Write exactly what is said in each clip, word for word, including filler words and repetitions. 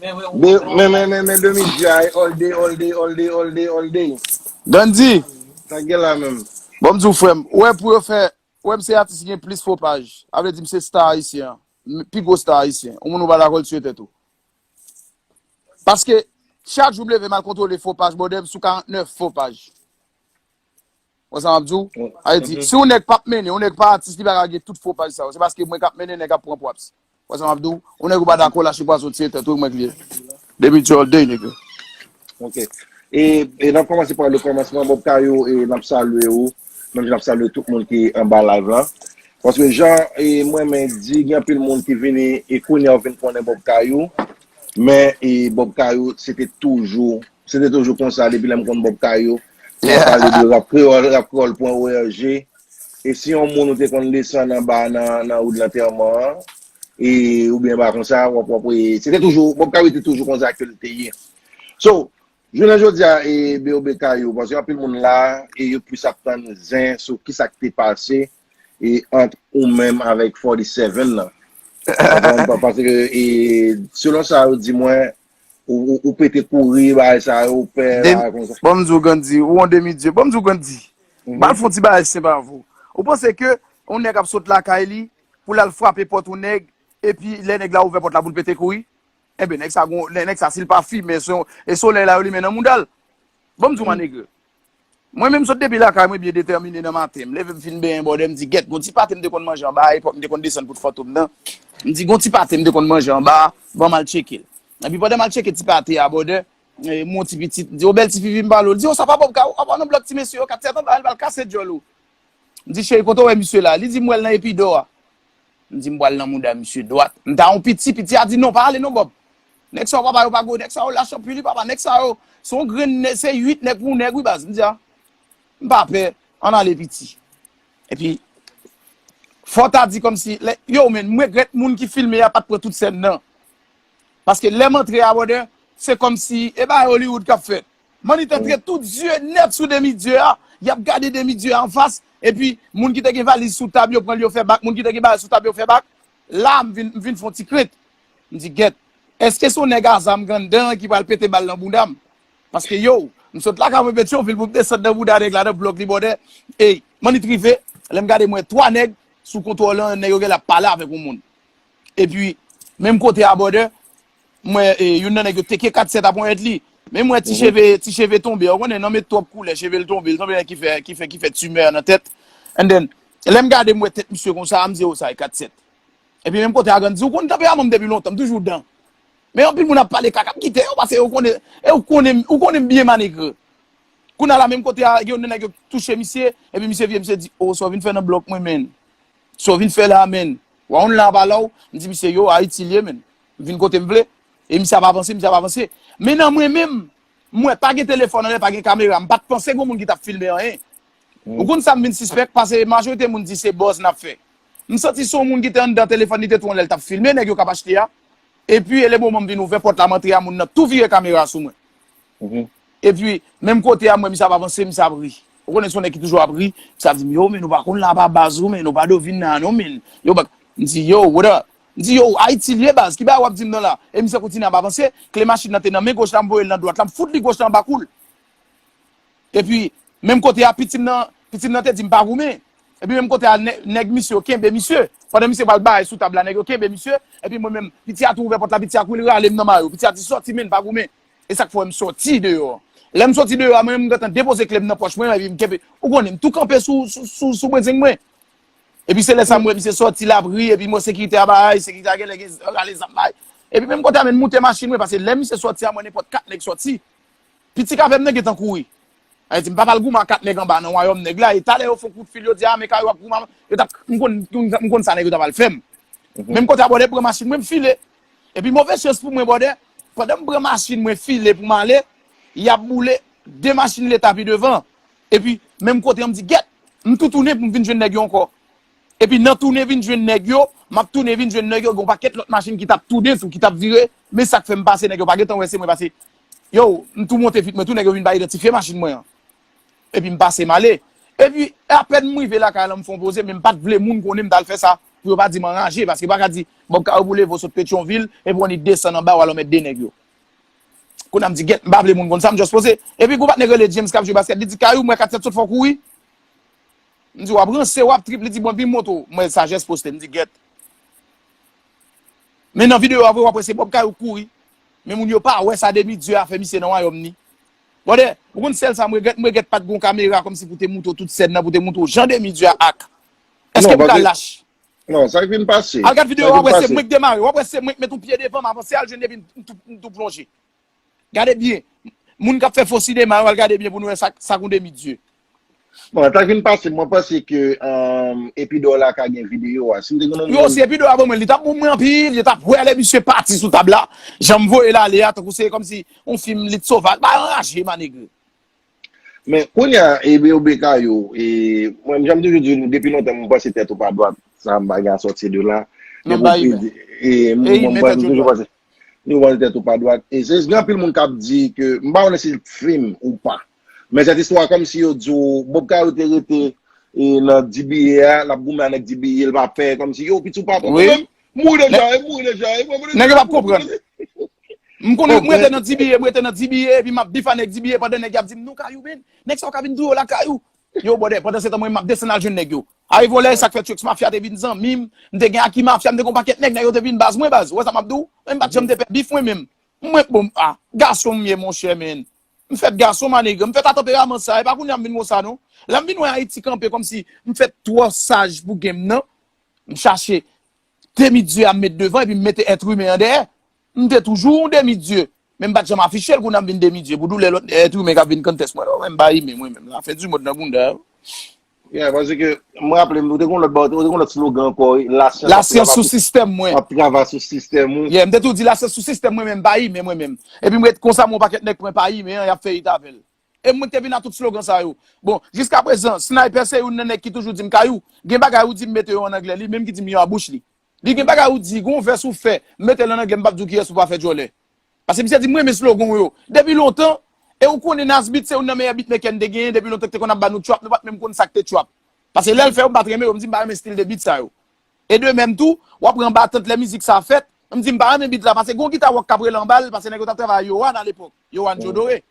Men, men, men, men, men, Demi Jay, all day, all day, all day, all day, all day. Gandhi, Sa k gen la menm? Bon, m di w, frè m, ou wè pou yo fè, ou wè m se atis ki gen plis fo paj. A vle di m se star ayisyen an. M- Pi gwo star ayisyen. Ou moun ou pa dakò l tiye tèt ou. Paske chak jou m leve m al kontwole fo paj, brother, m sou karant nèf fo paj. Wè sa m ap di w? A vle di, si yon nèg p ap mennen, yon nèg pa atis, li pa ka gen tout fo paj sa yo. Se paske mwen k ap mennen, nèg ap pran pwaps. Wè sa m ap di w? Yon nèg ou pa dakò, lache pwason, tiye tèt ou, mwen k li ye. Demi Jay all day, nèg. Ok. E, e n ap kòmanse pa le kòmansman. Bob Kayou, e n ap salye ou. Menm jan n ap salye tout moun ki anba live la. Paske jan e mwen men di, gen anpil moun ki vini e kounye a yo vin konnen Bob Kayou. Men e Bob Kayou, se te toujou, se te toujou konsa depi lè m konn Bob Kayou. Mwen pale de rap kreyòl, rap kreyòl pwen org. E si yon moun ou te konn desann anba nan, nan wood lantèman an, e, oubyen ba konsa, w ap, w ap, e, se te toujou, Bob Kayou te toujou konsa ke l te ye. So, jounen jodi a, e, B O B Kayou, paske anpil moun la, e yo plis ap tann zen sou kisa k te pase, e, ant ou menm avèk forty seven nan. Ou konprann? Pa- Paske, e, selon sa yo di mwen, ou, ou, ou pete kouri, bagay sa yo, ou pè, bagay konsa. Bon, m di w, Gandhi, ou yon demi dye. Bon, m di w, Gandhi, m al fè yon ti bagay senp avè w. Ou panse ke yon nèg ap sot lakay li pou l al frape pòt yon nèg, epi lè nèg la ouvè pòt la pou l pete kouri? Enben, nèg sa, gon- nèg sa, si l pa fimen, se yon- e solèy la yo limen nan mouda l. Bon, m di w, manegre. Mwen menm, m sot depi lakay mwen byen detèmine nan maten. M leve, m fin benyen, brother, m di, gèt, gon ti pate m te konn manje anba a, epòk m te konn desann pou Fantom nan. M di, gon ti pate m te konn manje anba a, ban m al tcheke l. Epi pandan m al tcheke ti pate a, brother, e, m wè yon ti pitit, m di, o, bèl ti fi, vin m pale w. Li di, o, sa pa Bob Kayou, apa nan blòk ti mesye yo, kat sèt anba, al, al kase djòl ou. M di, cheri, kote w wè misye la? Li di, m wè l nan Epidò a. M di, m pral nan mouda misye dwat. M ta yon piti, piti a di, non, pa ale non, Bob. Nèg sa yo, papa, yo pa gwo, nèg sa yo lach anpil, wi, papa, nèg sa yo, se yon grenn nèg, se uit nèg pou yon nèg, wi, baz. M di, a, m pa pè, ann ale, piti. Epi, fò w ta di kòmsi, lè- yo, men, m regrèt moun ki filme a pa t pran tout sèn nan. Paske lè m antre a, brother, se kòmsi, e bagay Hollywood k ap fèt. Manit antre tout zye nèt sou demi dye a, y ap gade demi dye a anfas, epi moun ki te gen valiz sou tab, yo pran l, yo fè bak, moun ki te gen bagay sou tab, yo fè bak. La, m vin, m vin fè yon ti krent. M di, gèt, èske se yon nèg a zam anndan ki pral pete bal nan bounda m? Paske, yo, m sot lakay mwen Petyonvil pou m desann nan bounda nèg la nan blòk li, brother. Ey, Manit rive, lè m gade, m wè twa nèg sou kontwòl lan, nèg yo genlè ap pale avèk yon moun. Epi, menm kote a, brother, m wè, e, youn nan nèg yo teke kat sèt a ponyèt li. Men m wè ti cheve, ti cheve tonbe. Ou konnen, nonm met twòp koulè, cheve l tonbe, l tonbe nan ki fè, ki fè, ki fè timè nan tèt. And then, lè m gade, m wè tèt misye konsa, m di, o, sa e kat sèt. Epi menm kote a, Gandhi, ou konn tanperaman m depi lontan, m toujou dan. Men anpil moun ap pale kaka, m kite yo, paske ou konnen, e ou konnen, ou konnen m byen, manegre. Kounye a la, menm kote a, gen youn nan nèg yo touche misye, epi misye vire, misye di, o, sa w vin fè nan blòk mwen, menn? Sa w vin fè la a, menn? Wa yon la pa la w? M di misye, yo, Ayiti l ye, menn. M vin kote m vle. E misye ap avanse, misye ap avanse. Men nan mwen menm, m wè pa gen telefòn anlè, pa gen kamera. M pa t panse gen moun ki t ap filme anyen. Ou konn sa m vin sispèk? Paske majorite moun di se buzz n ap fè. M santi se yon moun ki te anndan telefòn li te tou anlè l t ap filme nèg yo k ap achte a. Epi, e le moman m vin ouvè pòt la, m antre a, moun nan tou vire kamera sou mwen. Epi, menm kote a, m wè misye ap avanse, misye ap ri. Ou konnen se yon nèg ki toujou ap ri. Misye ap di m, yo, men nou pa konn la pa baz ou, men nou pa dwe vin la non, men. Yo, bak. M di, yo, what up? M di, yo, Ayiti l ye baz, ki bagay w ap di m nan la? E misye kontinye ap avanse, kle machin nan te nan men goch la, m voye l nan dwat la, m fout li goch la anba kou l. Epi, menm kote a, pitit m nan, pitit m nan te di m pa goumen. Epi menm kote a, nè- nèg misye yo kenbe misye. Pandan misye pral bay sou tab la, nèg yo kenbe misye. Epi mwen menm, piti a tou ouvè pòt la, piti a kouri, l rale m nan mayo. Piti a di, sòti, menn, pa goumen. E sa k fè m sòti deyò. Lè m sòti deyò a, mwen menm, m gentan depoze kle m nan pòch mwen, epi m kenbe. Ou konnen, m tou kanpe sou, sou, sou, sou brezeng mwen. Epi se lè sa m wè misye sòti, l ap ri, epi m wè sekirite a bay, sekirite a genlè gen rale zam bay. Epi menm kote a, menm moute machin mwen, paske lè misye sòti a, mwen nenpòt kat nèg sòti. Piti k avè m nan gentan kouri. Sa vle di, m pa pral goumen ak kat nèg anba nan wayòm nèg la. E talè yo fè kout fil, yo di, a, men Kayou ap goumen. Yo t ap, m konn, m konn sa nèg yo t ap al fè m. Menm kote a, brother, m pran machin mwen, m file. Epi move chans pou mwen, brother, pandan m pran machin mwen file pou m ale, y ap boule de machin leta pi devan. Epi, menm kote a, m di, gèt, m tou tounen pou m vin jwenn nèg yo ankò. Epi nan tounen vin jwenn nèg yo, m ap tounen vin jwenn nèg yo, gen yon pakèt lòt machin ki t ap tounen tou, ki t ap vire, men sa k fè m pase, nèg yo pa gentan wè se mwen pase. Yo, m tou monte vit mwen tou, nèg yo vin pa idantifye machin mwen an. Epi m pase m ale. Epi, apèn m rive lakay la, m fè yon poze, men m pa t vle moun konnen m t al fè sa. pou yo pa di m anraje, paske pa ka di Bob Kayou pou leve w sot Petyonvil, epi w annik desann anba, w al anmède de nèg yo. Kounye a m di, "Gèt, m pa vle moun konn sa, m just poze." Epi gon patnè k rele James k ap jwe baskèt, li di, "Kayou, m wè kat tèt sot fè w kouri." M di, "W ap ranse, w ap trip." Li di, "Bon, vin m montre w." M wè Sajès poste, m di, "Gèt." Men nan videyo a vre, w ap wè se Bob Kayou k kouri. Men moun yo pa wè sa Demi Dye a fè misye nan wayòm ni. Brother, ou konn sèl sa m regrèt, m regrèt pa t gon kamera kòmsi pou te montre w tout sèn nan, pou te montre w jan Demi Dye a ak. Èske m ka lach? Non, sa k vin pase. Al gad videyo a, w ap wè se mwen k demare, w ap wè se mwen k met yon pye devan m avanse al jwenn epi m tou, m tou plonje. Gade byen. Moun k ap fè fo sinema yo, al gade byen pou nou wè sa, sa k yon Demi Dye. Bon, sa k vin pase, mwen panse ke Epi Dòla ka gen videyo a. Si m te gen yon moun. Yo, si Epi Dòla ban mwen, li t ap bon mwen anpil, li t ap wè lè misye pati sou tab la. Jan m voye l ale a, tankou se kòmsi yon fim lit sovaj. Ba anraje, manegre. Men kounye a, e Bob Kayou, e, mwen, jan m toujou di nou, depi lontan, mwen panse tèt ou pa dwat, sa m pa gen a sòti de la. Non, ba imen. E, mwen, mwen toujou panse, nou panse tèt ou pa dwat. E se gen anpil moun k ap di ke, m pa konnen si l fim ou pa. Men sèt istwa kòmsi yo di w, Bob Kayou te rete e, nan D B A a, l ap goumen a nèg D B A, l pa pè, kòmsi, yo, piti ou pa pè. Mwen menm, mouri deja, e mouri deja, e mwen, mwen, Nèg yo p ap konprann. M konnen m rete nan D B A, m rete nan D B A, epi m ap bif a nèg D B A pandan nèg y ap di m, "Non, Kayou, men, nèg sa yo ka vin touye w lakay ou." Yo, brother, pandan se tan, mwen, m ap desann al jwenn nèg yo. Arive yon lè, sa k fè Chucks Mafia te vin zanmi m, m te gen Aki Mafia, m te gen yon pakèt nèg, nèg yo te vin baz mwen, baz. Ou wè sa m ap di w? Men m pa t janm te pè bif mwen menm. Mwen, bon, ah, gason m ye, monchè, men. M fèt gason, manegre. M fèt a tanperaman sa. E pa kounye a m vin konsa, non. Lè m vin wè Ayiti kanpe kòmsi m fèt twò saj pou game nan, m chache demi-dieu a m met devan epi m mete èt imen an dèyè. M te toujou yon demi-dieu. Men m pa t janm afiche l kounye a m vin demi-dieu. Pou doulè lòt èt imen k ap vin kanntès mwen, non, men m pa imen, mwen menm. Lafen di mond nan bounda yo. Yeah, paske m raple m, ou te gon lòt ba, ou te gon lòt slogan ankò, wi, lasyans ap travay sou sistèm mwen. Ap travay sou sistèm ou. Yeah, m te tou di lasyans sou sistèm mwen menm, m pa imen mwen menm. Epi m ret konsa, men yon pakèt nèg pran pa imen an, y ap fè it avè l. E mwen te vin a tout slogan sa yo. Bon, jiskaprezan, Sniper se youn nan nèg ki toujou di m, Kayou, gen bagay ou di m mete yo an anglè, li menm ki di m yo a bouch li. Li gen bagay ou di, gon vès ou fè, m mete l an anglè, m p ap di w kiyès ou pa fè djòlè. Paske misye di m renmen slogan w yo. Depi lontan, e ou konnen Nasbeat se youn nan meyè beatmaker n te genyen, depi lontan ki te konn ap ba nou trap, nou pa t menm konn sa k te trap. Paske lè l fè yo, m pa t renmen yo, m di m pa renmen stil de beat sa yo. E de menm tou, w ap wè anba tant lè mizik sa fèt, m di m pa renmen beat la, paske gon gita rock k ap rele anba l, paske nèg yo t ap travay a Yohan alepòk, Yohan Djo Doré.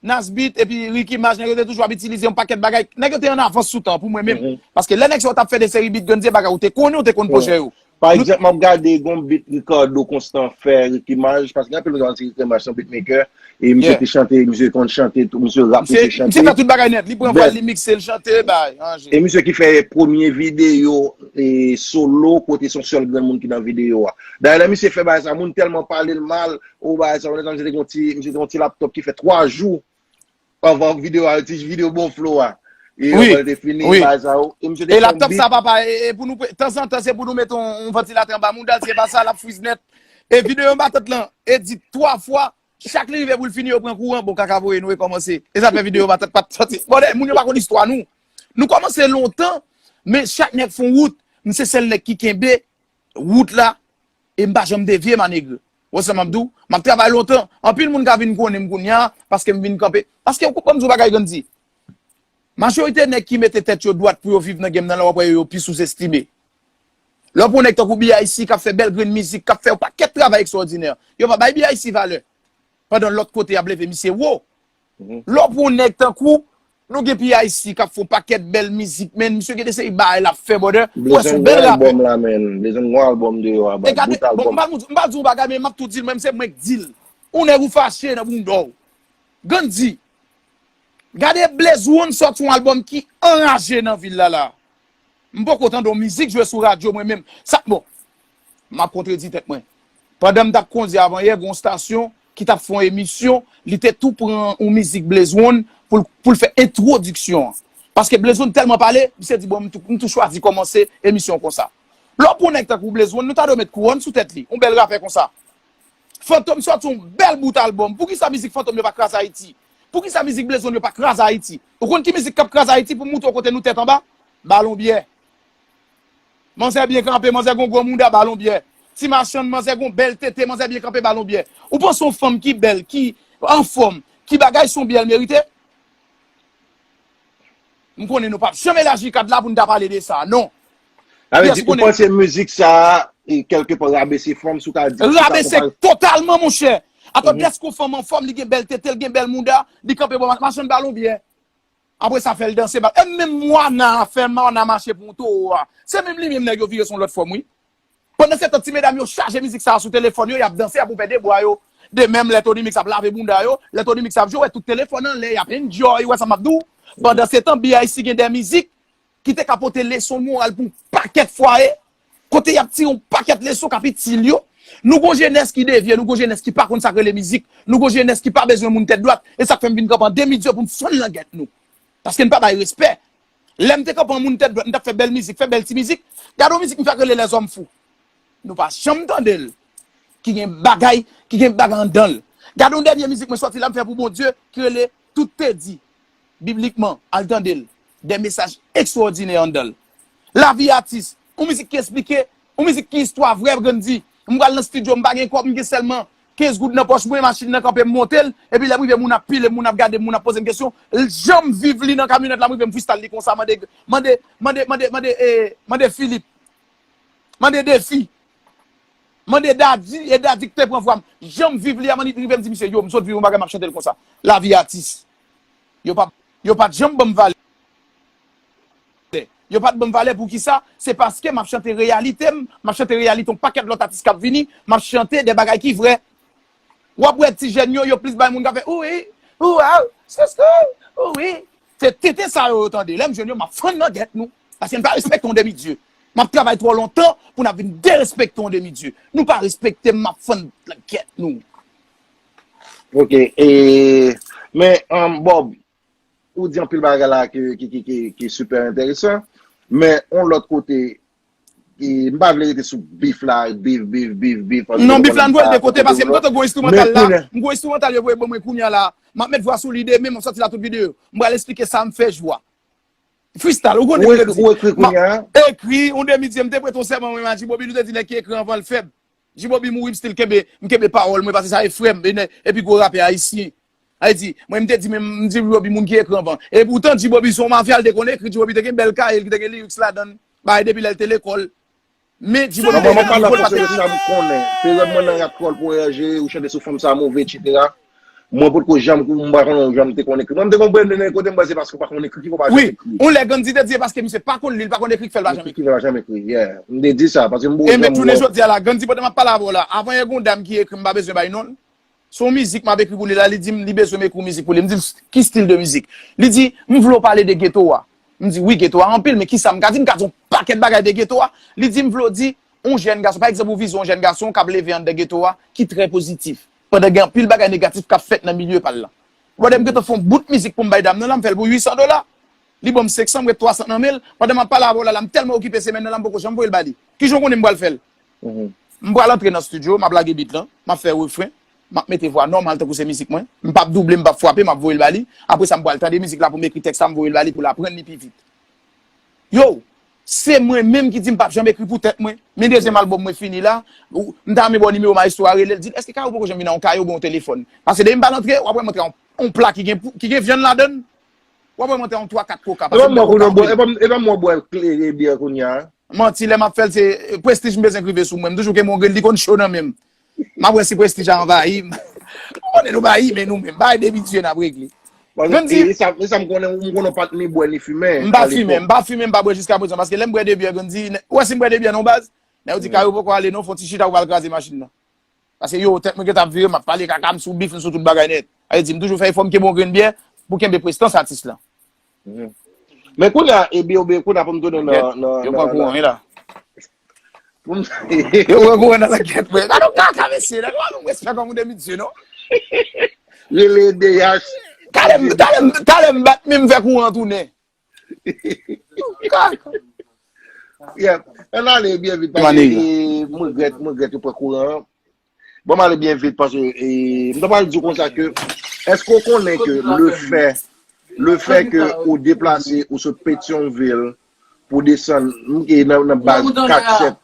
Nasbeat epi Ricky Maj, nèg yo te toujou ap itilize yon pakèt bagay. Nèg yo te an avans sou tan pou mwen menm. Paske lè nèg sa yo t ap fè de seri beat, grann se bagay ou te konnen, ou te konn pwojè yo. Pa egzanp, m ap gade gon beat Ricardo Constant fè Ricky Maj, paske gen anpil moun ki di Ricky Maj se yon beatmaker, e misye te chante, misye konn chante tou, misye rap, misye chante. Misye fè tout bagay nèt, li pran vwa l, li mikse, l chante, bay, ranje. E misye ki fè premye videyo e, solo, kote se yon sèl granmoun ki nan videyo a. Dayè, lè misye fè bagay sa, moun tèlman pale l mal, o bagay sa, onètman, misye te gon ti, misye te gon ti laptop ki fè twa jou anvan videyo a, ti videyo bon flow a. E wi, anvan l te fini, bagay sa yo. E misye te fè yon beat. E laptop sa, papa, e, e pou nou, tanzantan, se pou nou mete yon, yon vantilatè anba mouda l, si se pa sa, l ap friz nèt. E videyo matant lan, edit twa fwa, chak li rive pou l fini, yo pran kouran, bon, kaka voye nou rekòmanse. E sa fè videyo matant pa t sòti. Bon, moun yo pa konn istwa nou. Nou kòmanse lontan, men chak nèg fè yon wout, m se sèl nèg ki kenbe wout la, e m pa janm devye, manegre. Ou wè sa m ap di w? M ap travay lontan. Anpil moun ka vin konnen m kounye a, paske m vin kanpe. Paske ou konprann yon bagay, Grann di. Majorite nèg ki mete tèt yo dwat pou yo viv nan game nan, lè w ap wè yo, yo pi souzestime. Lè w pran yon nèg tankou B I C k ap fè bèl grenn mizik, k ap fè yon pakèt travay ekstwòdinè, yo pa bay B I C valè. Pandan lòt kote y ap leve misye wo. Lè w pran yon nèg tankou, nou gen P I C k ap fè yon pakèt bèl mizik, men misye gen de seri bagay l ap fè, brother. Ou wè se yon bèl rapè. Blaze gon album la, man. Blaze gon album deyò a, bad. Bout album. Bon, m pa di w, m pa di w bagay, men m ap tou di l, men se mwen k di l. Yon nèg ou fache nan bounda w. Grann di. Gade Blaze One sòti yon album ki anraje nan vil la la. M poko tande yon mizik jwe sou radyo mwen menm. Sa, bon, m ap kontredi tèt mwen. Pandan m t ap kondi avanyè, gen yon stasyon ki t ap fè yon emisyon, li te tou pran yon mizik Blaze One pou l, pou l fè entwodiksyon an. Paske Blaze One tèlman pale, misye di, "Bon, m tou, m tou chwazi kòmanse emisyon konsa." Lè w pran yon nèg tankou Blaze One, nou ta dwe met kouwòn sou tèt li, yon bèl rapè konsa. Fantom sòti yon bèl bout album. Poukisa mizik Fantom yo pa kraze Ayiti? Poukisa mizik Blaze One yo pa kraze Ayiti? Ou konn ki mizik k ap kraze Ayiti pou m moutre w kote nou tèt anba? Balon byè. Manzè byen kanpe, manzè gon gwo mouda, balon byè. Ti machann, manzè gon bèl tete, manzè byen kanpe, balon byè. Ou panse yon fanm ki bèl, ki anfòm, ki bagay se yon byè l merite? M konnen nou p ap janm elaji kad la pou n ta pale de sa, non. Sa vle di, ou panse mizik sa a, e, kèlke pa rabese fanm, si w ka di sa, rabese totalman, monchè. Atò, dèske yon fanm anfòm, li gen bèl tete, li gen bèl mouda, li kanpe bò, machann balon byè. Apre sa, fè l danse. E menm Moana a, fè Moana mache pou yon towo a. Se menm li menm nèg yo vire s on lòt fòm, wi. Pandan se tan, ti medam yo chaje mizik sa a sou telefòn yo, y ap danse, y ap ouvè de bra yo. De menm lè Tony Mix ap lave bounda yo, lè Tony Mix ap jwe, w wè tout telefòn anlè, y ap enjoy, w wè sa m ap di w. Pandan se tan, B I C gen de mizik ki te ka pote leson moral pou yon pakèt fwaye, kote y ap tire yon pakèt leson k ap itil yo. Nou gon jenès ki devye, nou gon jenès ki pa konn sa k rele mizik, nou gon jenès ki pa bezwen moun tèt dwat, e sa k fè m vin kanpe an demi dye pou m fann langèt nou. Paske n pa bay respè. Lè m te kanpe an moun tèt dwat, m t ap fè bèl mizik, fè bèl ti mizik. Gade yon mizik m fè k rele Lèzòm Fou. Nou pa janm tande l. Ki gen bagay, ki gen bagay anndan l. Gade yon dènye mizik mwen sòti la, m fè pou Bondye, ki rele Tout te di. Biblikman, al tande l. De mesaj ekstwòdinè anndan l. Lavi atis, yon mizik ki esplike, yon mizik ki istwa vrè, Grandy. M pral nan estidyo, m pa gen kòb, m gen sèlman kenz goud nan pòch mwen, machin nan kanpe, m monte l, epi lè m rive, moun ap pile m, moun ap gade m, moun ap poze m kesyon. Jan m viv li nan kamyonèt la, m rive m freestyle li konsa, mande, mande, mande, mande, mande, eh, mande Philippe, mande Defi, mande Daddy, e Daddy ki te pran vwa m. Jan m viv li a, m annik rive m di misye, yo, m sot viv yon bagay, m ap chante l konsa. Lavi atis. Yo pa, yo pa t janm ban m valè. Yo pa t ban m valè poukisa? Se paske m ap chante reyalite m, m ap chante reyalite yon pakèt lòt atis k ap vini, m ap chante de bagay ki vrè. W ap wè ti jèn yo, yo plis bay moun k ap fè wi, ou waw, souskou, ou wi. Se tenten sa yo, yo tande. Lè m jwenn yo, m ap fann nan gèt nou. Paske n pa respekte yon demi dye. M ap travay twò lontan pou n ap vin derespekte yon demi dye. Nou pa respekte m, m ap fann nan gèt nou. Ok, e, men, um, Bob, ou di anpil bagay la ki, ki, ki, ki, ki sipè enteresan, men yon lòt kote, e, m pa vle rete sou bif la, bif, bif, bif, bif. Non, bif la, n voye l de kote, paske m kontan gwo enstrimantal la, m gwo enstrimantal yo voye ban mwen kounye a la, m ap met vwa sou li demen, m ap sòti la tout videyo, m pral esplike sa m fè jou a. Freestyle, ou konnen m te di. Ou ekri kounye a? Ekri, yon demi dye, m te prete yon sèman mwen, m a di Bobby, nou te di nèg ki ekri anvan l fèb. G-Bobby mouri, m still kenbe, m kenbe pawòl mwen, paske sa e frè m, e nè, e pi gwo rapè ayisyen. Sa vle di, mwen m te di, men m di G-Bobby moun ki ekri anvan. E poutan, G-Bobby se yon mafya, l te konn ekri, G-Bobby te gen bèl kaye l, ki te gen lyrics ladan l, bagay depi lè l te lekòl. Men G-Bobby te gen nan nivo l pa t ekri. Sa m konnen, peryòd mwen nan rap kròl pou ranje, ou chante sou fanm sa move, etsetera. Mwen potko janm kou m pa konnen ou janm te konn ekri. Mwen m te konn premye kote m wè se paske ou pa konn ekri ki fè ou pa janm ekri. Wi, yon lè Gandhi te di e paske misye pa konn li, li pa konn ekri k fè l pa janm ekri. Ki fè l pa janm ekri, yeah. M te di sa, paske m boure janm. Ebyen tounen jodi a la, Gandhi pandan m ap pale avè w la, avan yè gen yon dam ki ekri m pa bezwen bay non l. Se yon mizik m ap ekri pou li la, li di m li bezwen m ekri yon mizik pou li. M di l ki stil de mizik? Li di m vle w pale de geto a. M di wi, geto a anpil, men kisa m ka di? M ka di yon pakèt bagay de geto a. Li di m vle w di yon jèn gason, pa egzanp ou vize yon jèn gason k ap leve anndan geto a ki trè pozitif. Pandan gen anpil bagay negatif k ap fèt nan milye pa l lan. Brother, m gentan fè yon bout mizik pou m bay dam nan la, m fè l pou uit san dola. Li ban m senk san, m ret twa san nan men l. Pandan m ap pale avè w la, la m tèlman okipe semèn nan la, m poko janm voye l ba li. Kijan w konnen m pral fè l? M pral antre nan estidyo, m ap lage beat lan, m ap fè refren, m ap mete vwa nòmal tankou se mizik mwen. M p ap double, m p ap frape, m ap voye l ba li. Apre sa, m pral tande mizik la pou m ekri tèks la, m voye l ba li pou l aprann li pi vit. Yo, se mwen menm ki di m p ap janm ekri pou tèt mwen. Men dezyèm albòm mwen fini la, m ta renmen ba w nimewo maestro a, rele l, di l èske Kayo poko janm vin nan yon kayo ban yon telefòn. Paske depi m pral antre, w ap wè m antre yon, yon pla ki gen, ki gen vyann ladan l. W ap wè m antre yon twa kat koka. Paske m bwè koka anpil. E pa m wè w bwè klere byè kounye a. Manti, lè m ap fè l, se prestij m bezwen k rive sou mwen. M toujou kenbe yon grenn, li konn cho nan men m. M ap wè si prestij a anvayi m. M konnen nou pa imen nou menm. Bagay de bidye n ap regle. Grandy. E sa m konnen, m konnen w pa t ni bwè ni fimen. M pa fimen, m pa fimen, m pa bwè jiskaprezan. Paske lè m bwè de byè, Grandy, ou wè si m bwè de byè non baz, nèg yo di Kayo poko ale non, fè yon ti chita pou w al kraze machin nan. Paske yo, tèt mwen gentan ap vire, m ap pale kaka, m sou bif, m sou tout bagay nèt. Sa vle di, m toujou fè efò m kenbe yon grenn byè pou kenbe prestans atis lan. Men kounye a, ebyen, ebyen, kounye a pou m tounen nan, nan, nan, nan. Yo pran kouran, wi la. Yo pran kouran nan langèt mwen. Gade yon kaka, mesye, nèg la ban m respè kòm yon demi dye, non? Rele D H. Talè m, talè m, talè m bat men m fè kouran an tounen. Kaka. Yeah. Ann ale byen vit, paske, e, m regrèt, m regrèt yo pran kouran an. Bon, m ale byen vit paske, e, m ta pral di w konsa ke, èske w konnen ke lefè, lefè ke ou deplase, ou sot Petyonvil pou desann, e, nan, nan baz Katchèt?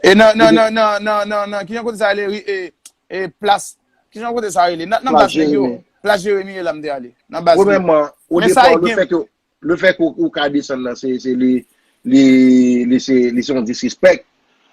E nan, nan, nan, nan, nan, nan, nan, kijan kote sa rele, e, e, plas, kijan kote sa rele? Nan, nan baz nèg yo, plas Jeremi e la m te ale. Nan baz li. Premyèman, o depa, lefè ke Lefè ke ou, ou ka desann nan, se, se li, li, li se, li se yon disrespect.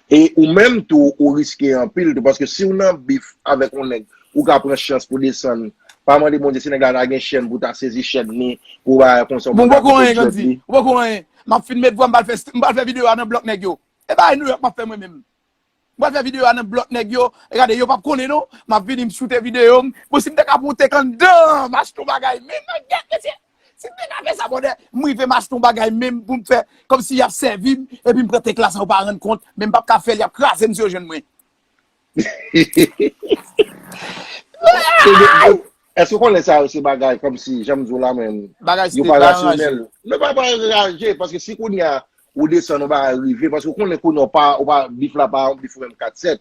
E ou menm tou, ou riske anpil tou, paske si w nan bif avèk yon nèg, ou ka pran chans pou desann. Pa mande Bondye si nèg la ta gen chèn pou ta sezi chèn li, pou bagay konsa, ou Bon, ta poko anyen, pran Gandhi. Li. Ou poko anyen. M ap fin met vwa, m pral fè, m pral fè videyo a nan blòk nèg yo. E bagay New York m ap fè mwen menm. M pral fè videyo a nan blòk nèg yo. E gade, yo p ap konnen non. M ap vini, m choute videyo m. Bon, si m te ka pran yon tek anndan, m achte yon bagay. Men, men, gèt, mesye. Si m te ka fè sa, bòdè, m rive m achte yon bagay menm pou m fè kòmsi y ap sèvi m, epi m pran tek la san yo pa rann kont, men m p ap ka fè l, y ap kraze m si yo jwenn mwen. Se de- Èske w konnen sa yo se bagay kòmsi, jan m di w la menm, Bagay yo state pa la anraje. Rasyonèl. Men pa, pa anraje, paske si kounye a ou desann, ou pa rive, paske w konnen kounye a w pa, ou pa, bif la pa yon bif ou menm kat sèt.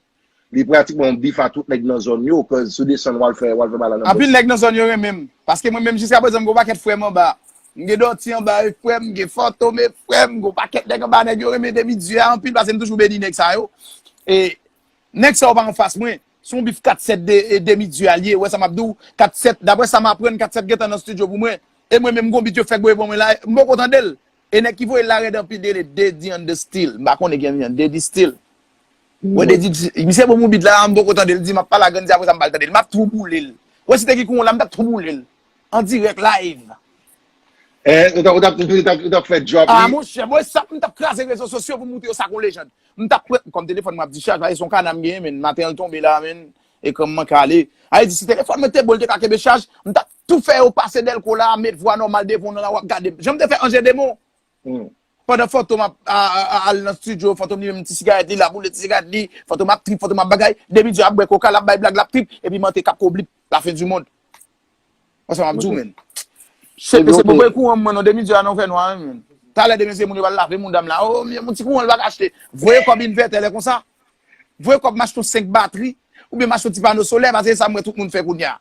Li pratikman yon bif a tout nèg nan zòn yo, cause si w desann, w al fè, w al fè bagay la nan Anpil nèg nan zòn yo renmen m. Paske mwen menm jiska prezan m gen yon pakèt frè m anba. M gen Dòti anba e frè m, m gen Fantom e frè m, m gen yon pakèt nèg anba, nèg yo renmen Demi Dye a anpil, paske m toujou beni nèg sa yo. E nèg sa yo pa anfas mwen. Se yon bif kat sèt de, e, Demi Dye a l ye. Ou wè sa m ap di w? Kat sèt, daprè sa m aprann, kat sèt gentan nan estidyo pou mwen. E mwen menm, gon bit yo fèk voye ban mwen la, m poko tande l. E nèg ki voye l la rèd anpil, de, de, Daddy on the steel. M pa konnen gen yon Daddy Steel. Wè, Daddy, misye ban m yon bit la, m poko tande l, di m ap pale a Gandhi, apre sa m pa al tande l. M ap tou boule l. Wè, si te gen kouwon la, m t ap tou boule l. An dirèk, live. Eh, ou t ap, ou t ap, ou t ap, ou t ap fè drop Ah, li? Monchè, mwen, sa, m t ap kraze rezo sosyo pou m montre yo sa k yon lejand. M t ap pran, kòm telefòn mwen ap dichaj, paske se yon kana m genyen, men maten an l tonbe la, men, ekran m manke ale. A, li di, si telefòn mwen te bon, li te ka kenbe chaj, m t ap tou fè yo pase dèlko la, met vwa nòmal devan w nan la, w ap gade m. Jan m te fè Anje Demon. Hmm. Pandan Fantom ap, a, a, a, al nan estidyo, Fantom li menm ti sigarèt li, l ap boule ti sigarèt li, Fantom ap trip, Fantom ap bagay, Demi Dye ap bwè koka, l ap bay blag, l ap trip, epi m antre k ap koblip, la fin di mond. Wè sa m ap di w, men. Se, se pou kouran mwen non, Demi Dye a non fè nwa, men. Talè demen se moun yo pral lave moun dam la. Oh, men yon ti kouran l pa ka achte. Voye kòb envètè lè konsa. Voye kòb m achte yon senk batri, oubyen m achte yon ti pano solè, paske se sa m wè tout moun fè kounye a.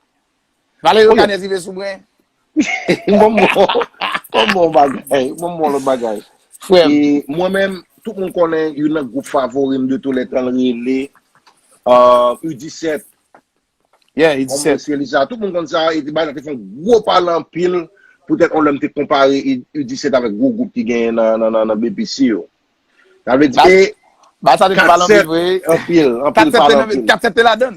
Valerio Canez rive sou mwen. Bon, bon, bon, bon bagay. Bon, bon, lòt bagay. Frè m. E mwen menm, tout moun konnen youn nan gwoup favori m de tou lè tan l rele, euh, U disèt. Yeah, U disèt. Tout moun konn sa, e bagay la te fè yon gwo pale anpil, poutèt yon lè m te konpare U disèt avèk gwo gwoup ki genyen nan, nan, nan, nan B P C yo. Sa vle di ke kat sèt, anpil, anpil pale anpil. Kat sèt te ladann.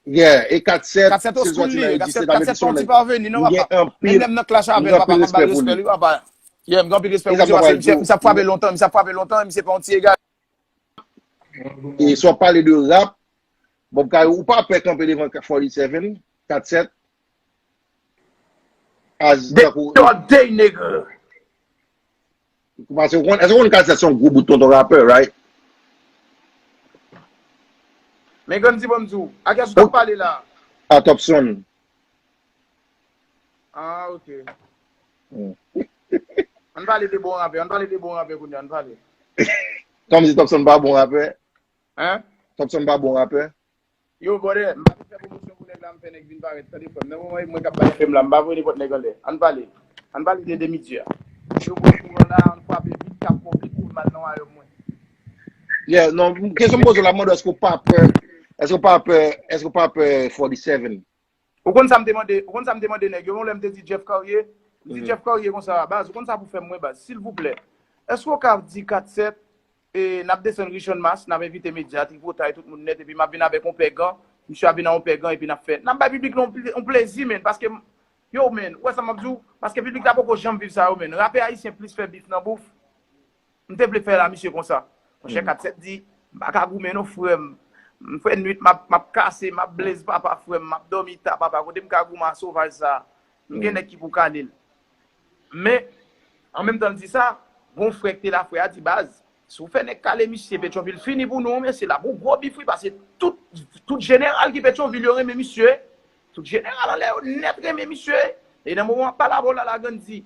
Yeah, e kat sèt, se sòti nan U disèt, sa vle di se yon nèg m gen anpil, m gen anpil respè pou li. Yeah, m gen anpil respè pou misye, paske misye, misye ap frape lontan, misye ap frape lontan, misye pa yon ti egare. E si w ap pale de rap, Bob Kayou, ou pa pè kanpe devan forty-seven, kat sèt? As, tankou, all day, nigga. Paske ou konn, èske ou konn kat sèt se yon gwo bout tonton rapè, right? Men Gandhi, ban m di w, a kiyès ou t ap pale la? A Topson. Ah, ok. Hmm. Ann pale de bon rapè, ann pale de bon rapè kounye a, ann pale. Kòmsi Topson pa bon rapè? Hein? Topson pa bon rapè? Yo, brother, m pa te fè pwomosyon pou nèg la, m fè nèg vin parèt. Tande frè m, nan moman mwen k ap bay fè m la, m pa voye nenpòt nèg anlè. Ann pale. Ann pale de Demi Dye a. Yo pran kouran la, ann frape bit k ap fè yon bit pou m al nan wayòm mwen. Yeah, non, kesyon m poze w la, m mande w èske w pa pè, èske w pa pè, èske w pa pè forty-seven? Ou konn sa m te mande, ou konn sa m te mande nèg yo, yon lè m te di Jeff Carrier, m di Jeff Carrier konsa, baz, ou konn sa pou fè m mwen, baz, silvouplè, èske w ka di kat sèt, e, n ap desann Richmond Mas, n ap envite medya, tripotay, tout moun nèt, epi m ap vin avèk yon pè gan, misye ap vin ak yon pè gan, epi n ap fè, n ap bay piblik la yon pl-, yon plezi, menn, paske, yo, menn, ou wè sa m ap di w, paske piblik la poko janm viv sa yo, menn, rapè ayisyen plis fè bif nan bouf. M te vle fè la misye konsa. Monchè, kat sèt di, m pa ka goumen non, frè m. M fè nwit, m ap, m ap kase, m ap blaze, papa, frè m, m ap dòmi ta, papa, kote m ka goumen a sovaj sa? M gen nèg ki pou kale l. Men, an menm tan l di sa, gon frè ki te la, frè a di, baz, si w fè nèg kale misye, Petyonvil fini pou nou, mesye, l ap yon gwo bif, wi, paske tout, tout jeneral ki Petyonvil yo renmen misye. Tout jeneral anlè yo nèt renmen misye. E nan moman m ap pale avè w la, la Gandhi,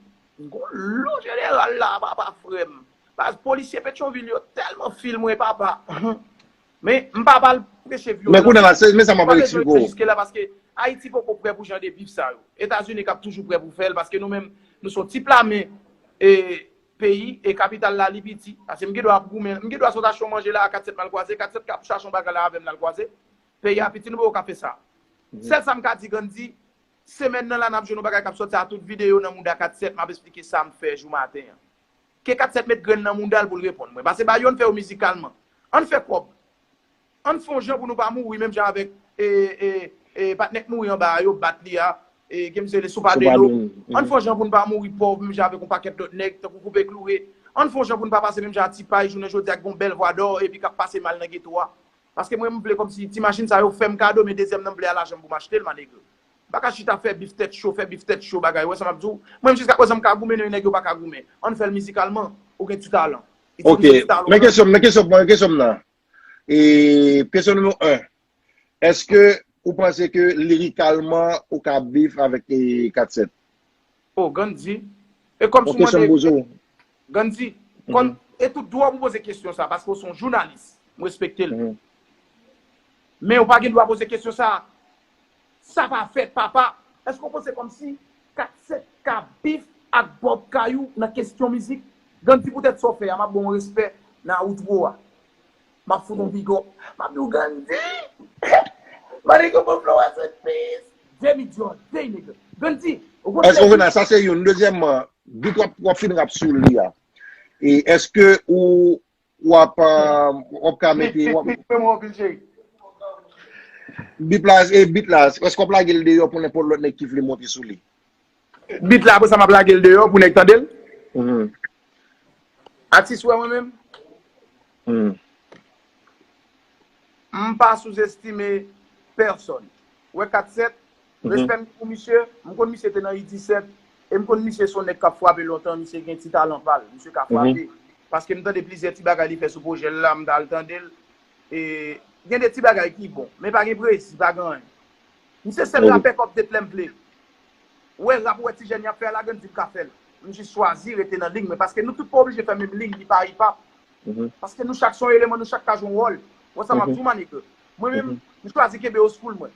gon lo jeneral la, papa, frè m. Baz, polisye Petyonvil yo tèlman fil mwen, papa. Men, m pa pral preche vyolans. Men kounye a la, se, men sa m ap eksplike w. Jiske la, paske Ayiti poko prè pou jan de bif sa yo. Etazini k ap toujou prè pou fè l, paske nou menm, nou se yon ti plamen, e, peyi, e kapital la, li piti. Paske m gen dwa ap goumen, m gen dwa sot achte yon manje la, a kat sèt m al kwaze, kat sèt k ap chache yon bagay la avè m, l al kwaze. Peyi a piti, nou poko ka fè sa. Sèl sa m ka di, Gandhi, semèn nan la, n ap jwenn yon bagay k ap sòti a tout videyo nan mouda kat sèt, m ap eksplike sa m fè jou maten an. Ke Kat Sèt met grenn nan mouda l pou l reponn mwen. Pase ba yo, ann fè yo mizikalman. Ann fè kòb. Ann fè yon jan pou nou pa mouri menm jan avèk e, e, e, patnè k mouri anba a, yo bat li a, e, ke misye rele Soupadelo. Ann fè yon jan pou nou pa mouri pòv menm jan avèk yon pakèt lòt nèg, tankou Koupe Kloure. Ann fè yon jan pou nou pa pase menm jan a Ti Pay, jounen jodi a, ki gen yon bèl vwa dò, epi k ap pase mal nan geto a. Paske mwen, m vle kòmsi ti machin sa yo fè m kado, men dezyèm nan m vle a lajan m pou m achte l, manege. M pa ka chita fè bif tèt cho, fè bif tèt cho, bagay, ou wè sa m ap di w? Mwen, jiska prezan, m ka goumen, men nèg yo pa ka goumen. Ann fè l mizikalman, ou gen ti talan. Itilize ti talan w nan. Ok, men kesyon, men kesyon, men kesyon m nan. E, kesyon nimewo en. Èske ou panse ke lirikalman ou ka bif avèk e, Kat Sèt? Oh, Gandhi. E kòm si w mande, Gandhi, kòm, e tout dwa pou poze kesyon sa, paske w se yon jounalis. M respekte l. Men ou pa gen dwa poze kesyon sa. Sa pa fèt, papa. Èske w panse kòmsi Kat Sèt ka bif ak Bob Kayou nan kesyon mizik? Gandhi, poutèt sa w fè a, m ap ba w respè nan outro a. M ap fout yon big up. M ap di w, Gandhi! Manege, bon flow, rest in peace. Demi Jordan, nigga. Gandhi, ou konn... Èske w vin a sa, se youn. Dezyèmman, bit w ap, w ap fin rap sou li a. E èske ou, w ap, euh, w ap ka mete, w ap... Bit la, e bit la, èske w ap lage l deyò pou nenpòt lòt nèg ki vle monte sou li? Bit la, apre sa, m ap lage l deyò pou nèg tande l. Atis, wè mwen menm. M pa souzestime pèsòn. Wè Kat Sèt, respè m gen pou misye, m konn misye te nan I disèt, e m konn misye se yon nèg k ap frape lontan, misye gen ti talan pa l, misye ka frape. Paske m tande plizyè ti bagay li fè sou pwojè l la, m t al tande l. E, gen de ti bagay ki bon, men pa gen presi, pa gen anyen. Misye sèl rapè k ap update lè m vle. Ou wè rap ou wè ti jèn y ap fè a la, Gandhi ka fè l. M jis chwazi rete nan liy mwen, paske nou tout pa oblije fè menm liy, li pa hip hop. Paske nou chak se yon eleman, nou chak ka jwe yon wòl. Wè sa m ap di w, manike. Mwen menm, m chwazi kenbe old school mwen.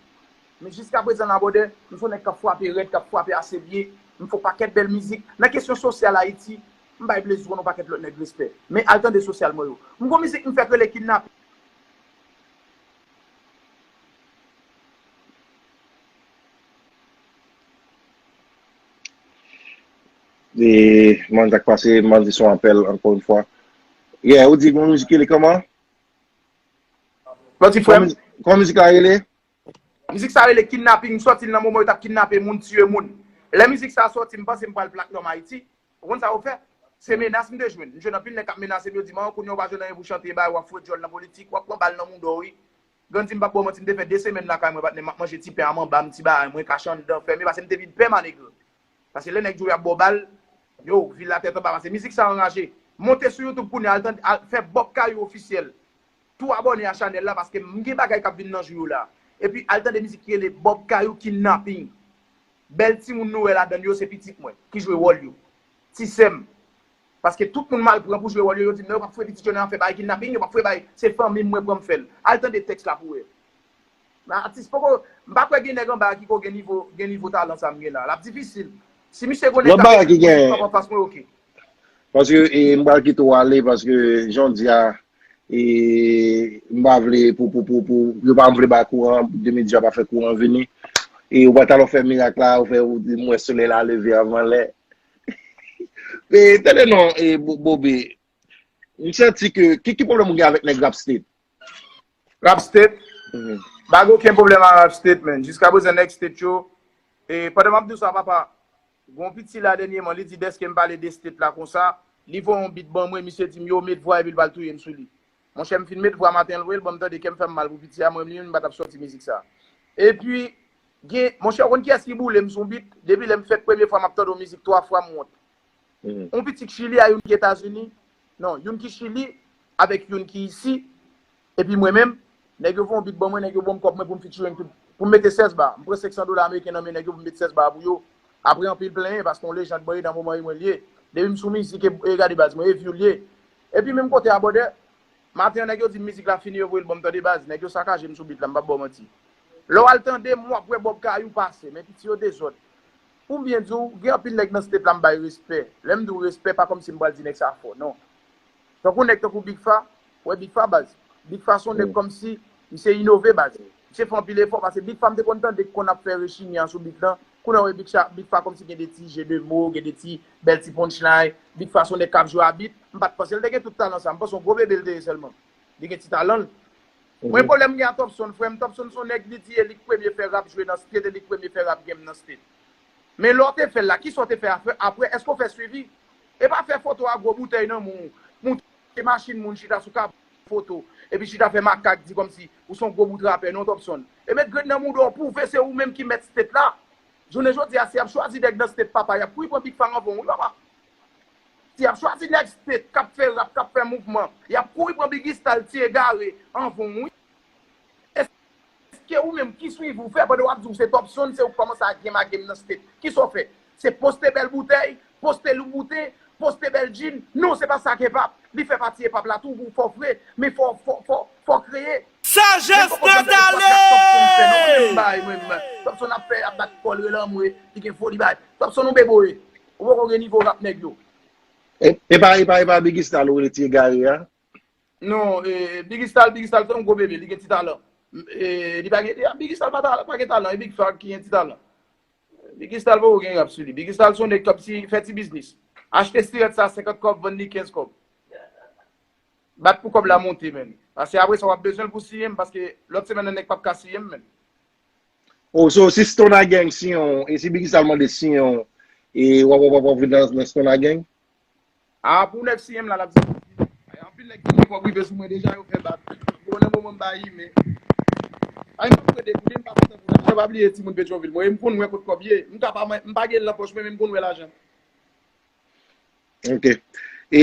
Men jiska prezan la, brother, m se yon nèg k ap frape rèd, k ap frape ase byen. M fè yon pakèt bèl mizik. Nan kesyon sosyal Ayiti, m bay Blaze One yon pakèt lòt nèg respè. Men al tande sosyal mwen yo. M gon mizik m fè k rele Kidnaping. E, m pa konn sa k pase, m panse se yon apèl, ankò yon fwa. Yeah, ou di gon mizik rele kòman? Pati frè m. Kòman mizik, kòman mizik la rele? Mizik sa rele Kidnaping, m sòti l nan moman yo t ap kidnape moun, tiye moun. Lè mizik sa sòti, m panse m pral platinum Ayiti. Ou konn sa yo fè? Se menas m te jwenn. M jwenn anpil nèg k ap menase m, yo di m, "An, kounye a w pa jwenn anyen pou chante, bay, w ap foure djòl nan politik, w ap pran bal nan mouda w, wi." Grann di m p ap ba w manti, m te fè de semèn lakay mwen, patnè, m ap manje ti pen a manba m, ti bagay mwen, kache anndan, fèmen, paske m te vin pè, manege. Paske lè nèg di w y ap ba w bal, yo, vil la tèt anba, paske mizik sa anraje. Monte sou YouTube kounye a, al tande, al fè Bob Kayou ofisyèl. Tou abòne a chanèl la, paske m gen bagay k ap vin nan jou yo la. Epi al tande mizik ki rele Bob Kayou Kidnaping. Bèl timoun nou wè ladann yo, se pitit mwen, ki jwe wòl yo. Ti sè m. Paske tout moun m al pran pou jwe wòl yo, yo di m, "Non, yo p ap foure pitit yo nan afè bagay kidnaping, yo p ap foure bagay, se fanmi m mwen pran m fè l." Al tande tèks la pou w wè. Men atis poko, m pa kwè gen nèg anba a ki ko gen nivo, gen nivo talan sa m gen la. L ap difisil. Si misye gon nèg k ap ekri pou li, k ap anfas mwen, oke. Paske, e, m pral kite w ale, paske jan w di a, e, m pa vle pou, pou, pou, pou, yo pa vle bay kouran, de medya pa fè kouran vini. E, ou pa t alò fè mirak la, ou fè, ou di, m wè solèy la leve avan lè. E, tande non, e, Bo-, Bobe, m santi ke, ki, ki pwoblèm ou gen avèk nèg Rap State? Rap State? Mhm. Pa gen okenn pwoblèm ak Rap State, man. Jiska prezan, nèg State yo, e, pandan m ap di w sa, papa, gon piti la dènyèman, li di dèske m pale de State la konsa, li voye yon beat ban mwen, misye di m, "Yo, met vwa," epi l pral touye m sou li. Monchè, m fin met vwa maten an, l voye l ban m tande, kè m fè m mal pou piti a, mwen menm li menm m pa t ap sòti mizik sa. Epi, gen, monchè, ou konn kiyès ki boule m sou yon beat? Depi lè m fèt premye fwa m ap tande yon mizik twa fwa, m wont. Mhm. Yon piti k Chili a, youn ki Etazini, non, youn ki Chili, avèk youn ki isi, epi mwen menm, nèg yo voye yon beat ban mwen, nèg yo ban m kòb mwen pou m featuring, pou, pou m mete sèz ba. M pran senk san dola ameriken nan men nèg yo pou m met sèz ba pou yo. Apre anpil plenyen, paske yon lejand mwen ye nan moman yo mwen l ye. Depi m sou mizik e, e gade baz mwen, e view l ye. Epi menm kote a, brother, maten an nèg yo di m mizik la fini, yo voye l ban m tande baz. Nèg yo sakaje m sou beat la, m p ap ba w manti. Lè w al tande m, w ap wè Bob Kayou pase, men piti yo dezòd. Pou m byen di w, gen anpil nèg nan State la m bay respè. Lè m di w respè, pa kòmsi m pral di nèg sa fò, non. Tankou nèg tankou Big Fa, w wè Big Fa baz. Big Fa se yon nèg kòmsi, misye inove baz. Misye fè anpil efò, paske Big Fa m te konn tande ki konn ap fè rechini an sou bit lan. Kounye a w wè Big Fa, Big Fa kòmsi gen de ti jeu de mots, gen de ti bèl ti punchline. Big Fa se yon nèg k ap jwe a bit. M pa t panse l te gen tout talan sa. M panse yon gwo bebe l te ye sèlman. Li gen ti talan l. Mwen pwoblèm m gen a Topson, frè m. Topson se yon nèg li di e li k premye fè rap jwe nan state, e li k premye fè rap game nan state. Men lè w te fè l la, kisa w te fè apre? Apre, èske w fè swivi? E pa fè foto a gwo boutèy nan men w, moute machin moun chita sou kap foto, epi chita fè makak di kòmsi ou se yon gwo bout rapè, non, Topson. E met grenn nan mouda w, pwouve se ou menm ki mèt state la. Jounen jodi a, si y ap chwazi nèg nan state, papa, y ap kouri pran Big Fa anvan w, wi, papa. Si y ap chwazi nèg state k ap fè rap, k ap fè mouvman, y ap kouri pran Biggy Style, ti egare, anvan w, wi. Èske ou menm, ki swivi w fè pandan w ap di w se Topson, se ou k kòmanse a game a game nan state? Kisa w fè? Se poste bèl boutèy, poste lou boute, poste bèl djin? Non, se pa sa k epap. Li fè pati epap la tou, fò w fre, men fò, fò, fò, fò w kreye. Menm Sagesse poko janm nan gen pòdkas Topson fè, non, mwen menm bay, mwen menm. Topson ap fè, ap bat kò l, rele anmwe, li gen foli bay. Topson, ou beboye. Ou poko gen nivo rap nèg yo. E, e pa, e pa, e pa Biggy Style ou rele ti egare a? Non, e, Biggy Style, Biggy Style se yon gwo bebe, li gen ti talan. E, li pa gen, e, Biggy Style pa, ta- pa gen talan, e Big Fa ki gen ti talan. Biggy Style poko gen rap sou li. Biggy Style se yon nèg k ap ti, fè ti biznis. Achte stirèt sa senkant kòb, vann li kenz kòb. Bat pou kòb la monte, menn. Paske apre sa, w ap bezwen l pou siyen m, paske lòt semèn nan nèg p ap ka siyen m, menn. Oh, so, si Stunna Gang siyen w, e si Biggy Style mande siyen w, e w ap, w ap, w ap vin nan, nan Stunna Gang? A, pou nèg siyen m la, l ap di, anpil nèg ki gen kòb rive sou mwen deja, yo fè bak. Bon, nan moman m ba imen. Ay, m ap rete pou li, m pa kontan pou lajan, pa bliye timoun Petyonvil. Mwen, m konn wè kot kòb ye. M ka pa, m pa gen l nan pòch mwen, men m konn wè lajan. Ok. E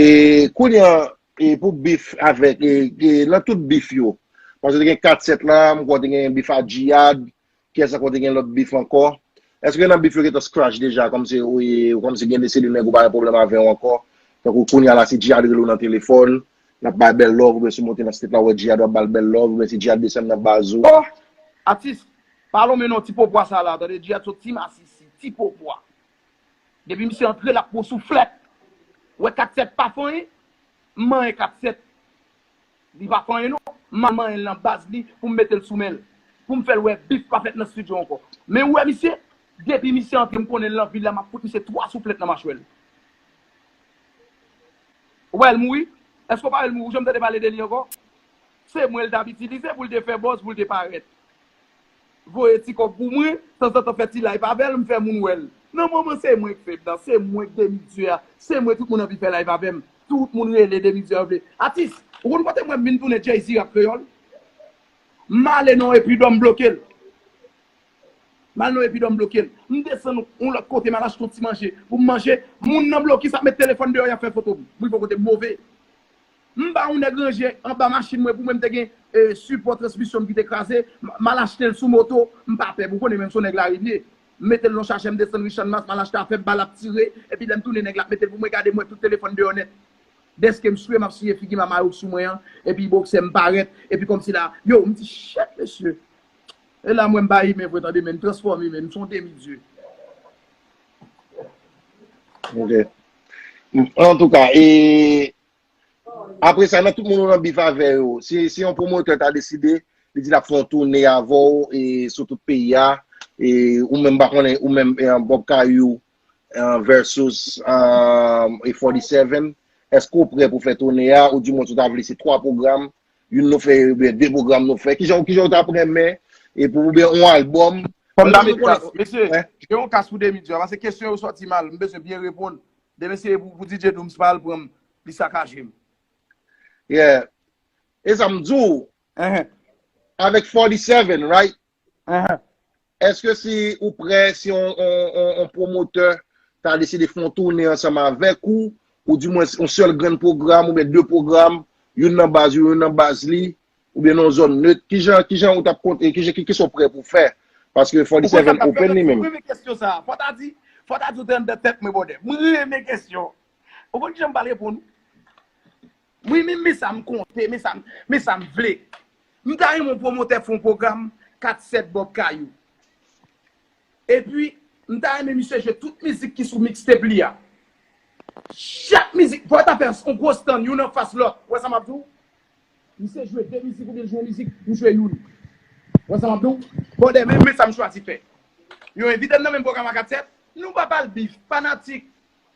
kounye a, e pou bif avèk, e, e nan tout bif yo, paske te gen kat sèt la, m kwè te gen bif a Jihad, kiyès ankò te gen lòt bif ankò? Èske nan bif yo gentan scratch deja, kòmsi, ou, e, kòmsi gen de seri nèg ou pa gen pwoblèm avè yo ankò? Tankou kounye a la, si Jihad rele w nan telefòn, l ap bay bèl love, oubyen si w monte nan state la, w wè Jihad, w ap ba l bèl love, oubyen si Jihad desann nan baz ou. Oh! Atis, pa lonmen non, ti popwa sa la, tande, Jihad sot ti masisi, ti popwa. Depi misye antre, l ap pran souflèt. Wè kat sèt pa fè anyen, m manyen kat sèt. Li pa fè anyen non. M al manyen l nan baz li pou m mete l sou men l. Pou m fè l wè bif pa fèt nan estidyo ankò. Men ou wè misye, depi misye antre, m konnen l nan vil la, m ap fout misye twa souflèt nan machwè l. Ou wè l mouri? Èske w pa wè l mouri? Ou janm tande pale de li ankò? Se mwen l t ap itilize pou l te fè buzz, pou l te parèt. Voye ti kòb pou mwen, tanzantan fè ti live avè l, m fè moun wè l. Nan moman se mwen k fè m nan, se mwen k demi dye a, se mwen tout moun anvi fè live avè m. Tout moun rele demi dye a vle. Atis, ou konn kote mwen m vin tounen Jay-Z rap kreyòl? M ale nan Epidòm bloke l. M al nan Epidòm bloke l. M desann yon lòt kote, m al achte yon ti manje pou m manje. Moun nan blokis ap met telefòn deyò, y ap fè foto m. M rive yon kote m move. M ba yon nèg ranje anba machin mwen pou mwen, m te gen, e, sipò transmisyon m ki te kraze. M, m al achte l sou moto, m pa pè, pou konnen menm se yon nèg lari m ye. M mete l nan chajè, m desann ri Channmas, m al achte afè m, bal ap tire, epi lè m tounen nèg la ap mete l pou mwen, gade m wè tout telefòn deyò nèt. Dèske m swe, m ap siye figi m a mayo k sou mwen an, epi bòksè m parèt, epi kòmsi la, yo, m di, shit, mesye. E la m wè m pa imen vre, tande, men m transfòme, men m se yon demi dye. Ok. Antouka, e apre sa, nan tout moun ou nan bif avè yo, si, si yon pwomotè ta deside, li di l ap fè yon toune avè w, e sou tout peyi a, e ou menm pa konnen, ou menm, e, Bob Kayou, e, versus, e, e forty-seven, èske w prè pou fè toune a, ou di mwen si w ta vle se twa pwogram, youn nou fè, oubyen de pwogram nou fè, kijan, kijan w t ap renmen, e pou, oubyen yon albòm? Kòm dabitid, mesye, gen yon kas pou demi dye a, paske kesyon yo sòti mal, m bezwen byen reponn. Demen se pou, pou D J Dooms pa al pran m, li sakaje m. Yeah. E sa m di w, avèk forty-seven, right? Èske si ou prè, si on, on, on, on pwomotè ta deside fè yon toune ansanm avèk ou, ou di mwen yon sèl grenn pwogram oubyen de pwogram, youn nan baz ou, youn nan baz li, oubyen nan yon zòn net, kijan, kijan ou t ap konte, kijan, ki, kisa w prè pou fè? Paske forty-seven open li menm. Mwen renmen kesyon sa. Fò ta di, fò ta di w te anndan tèt mwen, bòdè. Mwen renmen kesyon. Ou konn kijan m pral reponn? Wi, men, men sa m konte, men sa m, men sa m vle. M ta renmen yon pwomotè fè yon pwogram kat sèt Bob Kayou. Epi, m ta renmen misye jwe tout mizik ki sou mixtape li a. Chak mizik, fò yo ta fè yon gwo stand, youn anfas lòt. Ou wè sa m ap di w? Misye jwe de mizik oubyen l jwe yon mizik, m jwe youn. Wè sa m ap di w? Bon, dèmen, men sa m chwazi fè. Yo envite m nan menm pwogram a kat sèt. Nou pa pral bif, fanatik.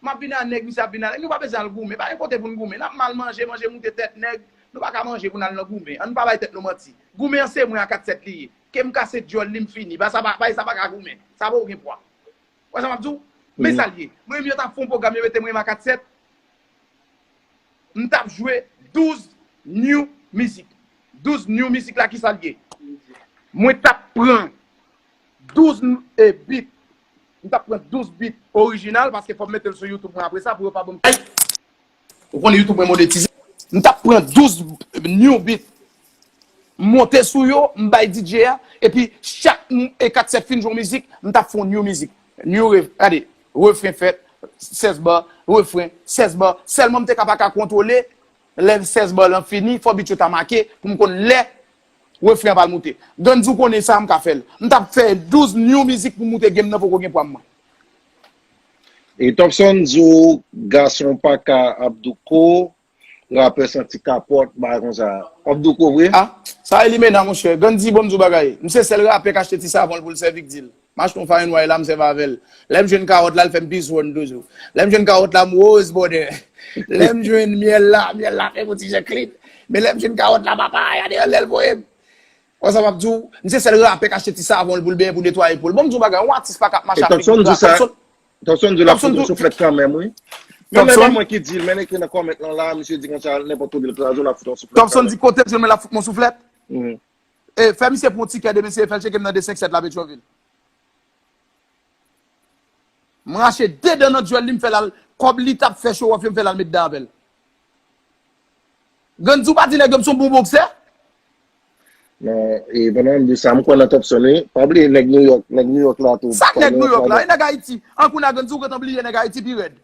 M ap vin a nèg, misye ap vin a nèg. Nou pa bezwen al goumen. Pa gen kote pou n goumen. N ap mal manje, manje moute tèt nèg. Nou pa ka manje pou n al nan goumen. Ann pa bay tèt nou manti. Goumen an se mwen a kat sèt li ye. Ke m kase dyòl li, m fini. Pa sa pa, pa sa pa ka goumen. Sa pa okenn pwa. Wè sa m ap di w? Men sa l ye. Mwen menm yo t ap fè yon pwogram, yo mete mwen a kat sèt. M t ap jwe douz new mizik. Douz new mizik la, ki sa l ye? Mwen t ap pran douz n- e, bit. M t ap pran douz bit orijinal, paske fò m mete l sou YouTube mwen apre sa, pou yo pa ban m kay. Ou konnen YouTube mwen monetize. M t ap pran douz new bit. M monte sou yo, m bay D J a, epi chak m- e kat sèt fin jwe yon mizik, m t ap fè yon new mizik. New ref, gade, refren fèt, sèz ba, refren, sèz ba. Sèlman m te ka pa ka kontwole, lè sèz ba lan fini, fò bit yo ta make, pou m konn lè refren an pral moute. Gandhi, ou konnen sa, m ka fè l. M t ap fè douz new mizik pou m moute game nan, poko gen pwa m. E Topson di w, gason pa ka Abdouko, rapè santi kapòt, bagay konsa. Abdouko vre? Ah, sa e limena, monchè. Gandhi, bon, m di w bagay. M se sèl rapè k achte ti savon l pou l sèvi k di l. M achte yon fine way la, m sèvi avè l. Lè m jwenn kawòt la, l fè m pis wòn toujou. Lè m jwenn kawòt la, m woz, bòdè. Lè m jwenn myèl la, myèl la fè m yon ti jan klin. Men lè m jwenn kawòt la, papa, gade anlè l voye m. Wè sa m ap di w? M se sèl rapè k achte ti savon l pou l benyen, pou netwaye po l. Bon, m di w bagay, yon atis pa ka ap mache avèk yon dra. Topson di w sa. Topson di w l ap fout yon souflèt kanmenm, wi. Men lè pa mwen ki di l, men ekri nan comment lan la, misye di konsa, nenpòt kote l kraze w, l ap fout yon souflèt kanmenm. Topson di kote l jwenn mwen, l ap fout mwen yon souflèt? E fè misye pran yon tikè demen, si e fè l tcheke m nan de senk sèt la Petyonvil. M rache de dan nan dyòl li, m fè l al, kòb li t ap fè show off yo, m fè l al met dan avè l. Gandhi, ou pa di nèg yo m se yon bon boksè? Non, e pandan m di sa, m kwè nan Topson wi. Pa bliye nèg New York, nèg New York la tou. Sa k nèg New York la? E nèg Ayiti. An kounye a Gandhi, ou gentan bliye nèg Ayiti pi rèd.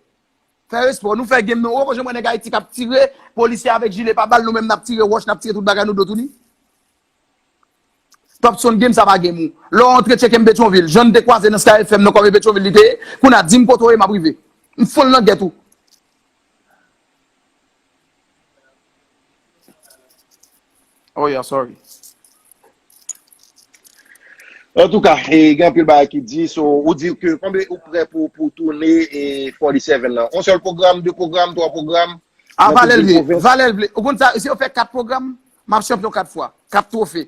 Fè respè w. Nou fè game nou. Ou poko janm wè nèg Ayiti k ap tire, polisye avèk jile pa bal, nou menm n ap tire wòch, n ap tire tout bagay, nou do touni. Topson game sa pa game ou. Lè w antre tcheke m Petyonvil, jan n te kwaze nan Sky F M nan kòm e Petyonvil li te ye, kounye a di m kote w ye m ap rive. M fon l nan gèt ou. Oh yeah, sorry. Antouka, e, gen anpil bagay ki di, so, ou di ke konbyen ou prè pou, pou tounen e forty seven nan? Yon sèl pwogram, de pwogram, twa pwogram? A, Valè l vle, Valè l vle. Ou konn sa, si yo fè kat pwogram, m ap chanpyon kat fwa, kat twofe.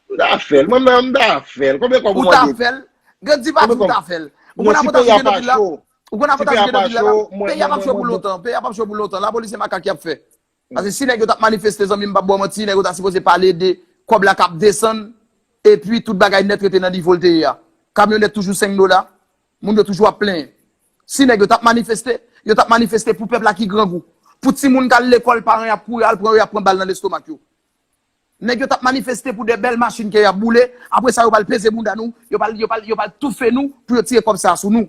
M ta fè l, mwen menm, m ta fè l. Konbyen kòb ou mande? Ou ta fè l? Gandhi pa di w ta fè l. Ou konn avantaj ki gen nan vil la? Ou konn avantaj ki gen nan vil la? Peyi a p ap cho pou lontan. Peyi a p ap cho pou lontan. Lapolis se makak y ap fè. Paske si nèg yo t ap manifeste, zanmi m, m p ap ba w manti, nèg yo ta sipoze pale de kòb la k ap desann, epi tout bagay nèt rete nan nivo l te ye a. Kamyonèt toujou senk dola, moun yo toujou ap plenyen. Si nèg yo t ap manifeste, yo t ap manifeste pou pèp la ki grangou. Pou timoun k al lekòl, paran y ap kouri al pran yo, y ap pran bal nan lestomak yo. Nèg yo t ap manifeste pou de bèl machin ke y ap boule, apre sa yo pral peze bounda nou, yo pral, yo pral, yo pral toufe nou pou yo tire kòb sa a sou nou.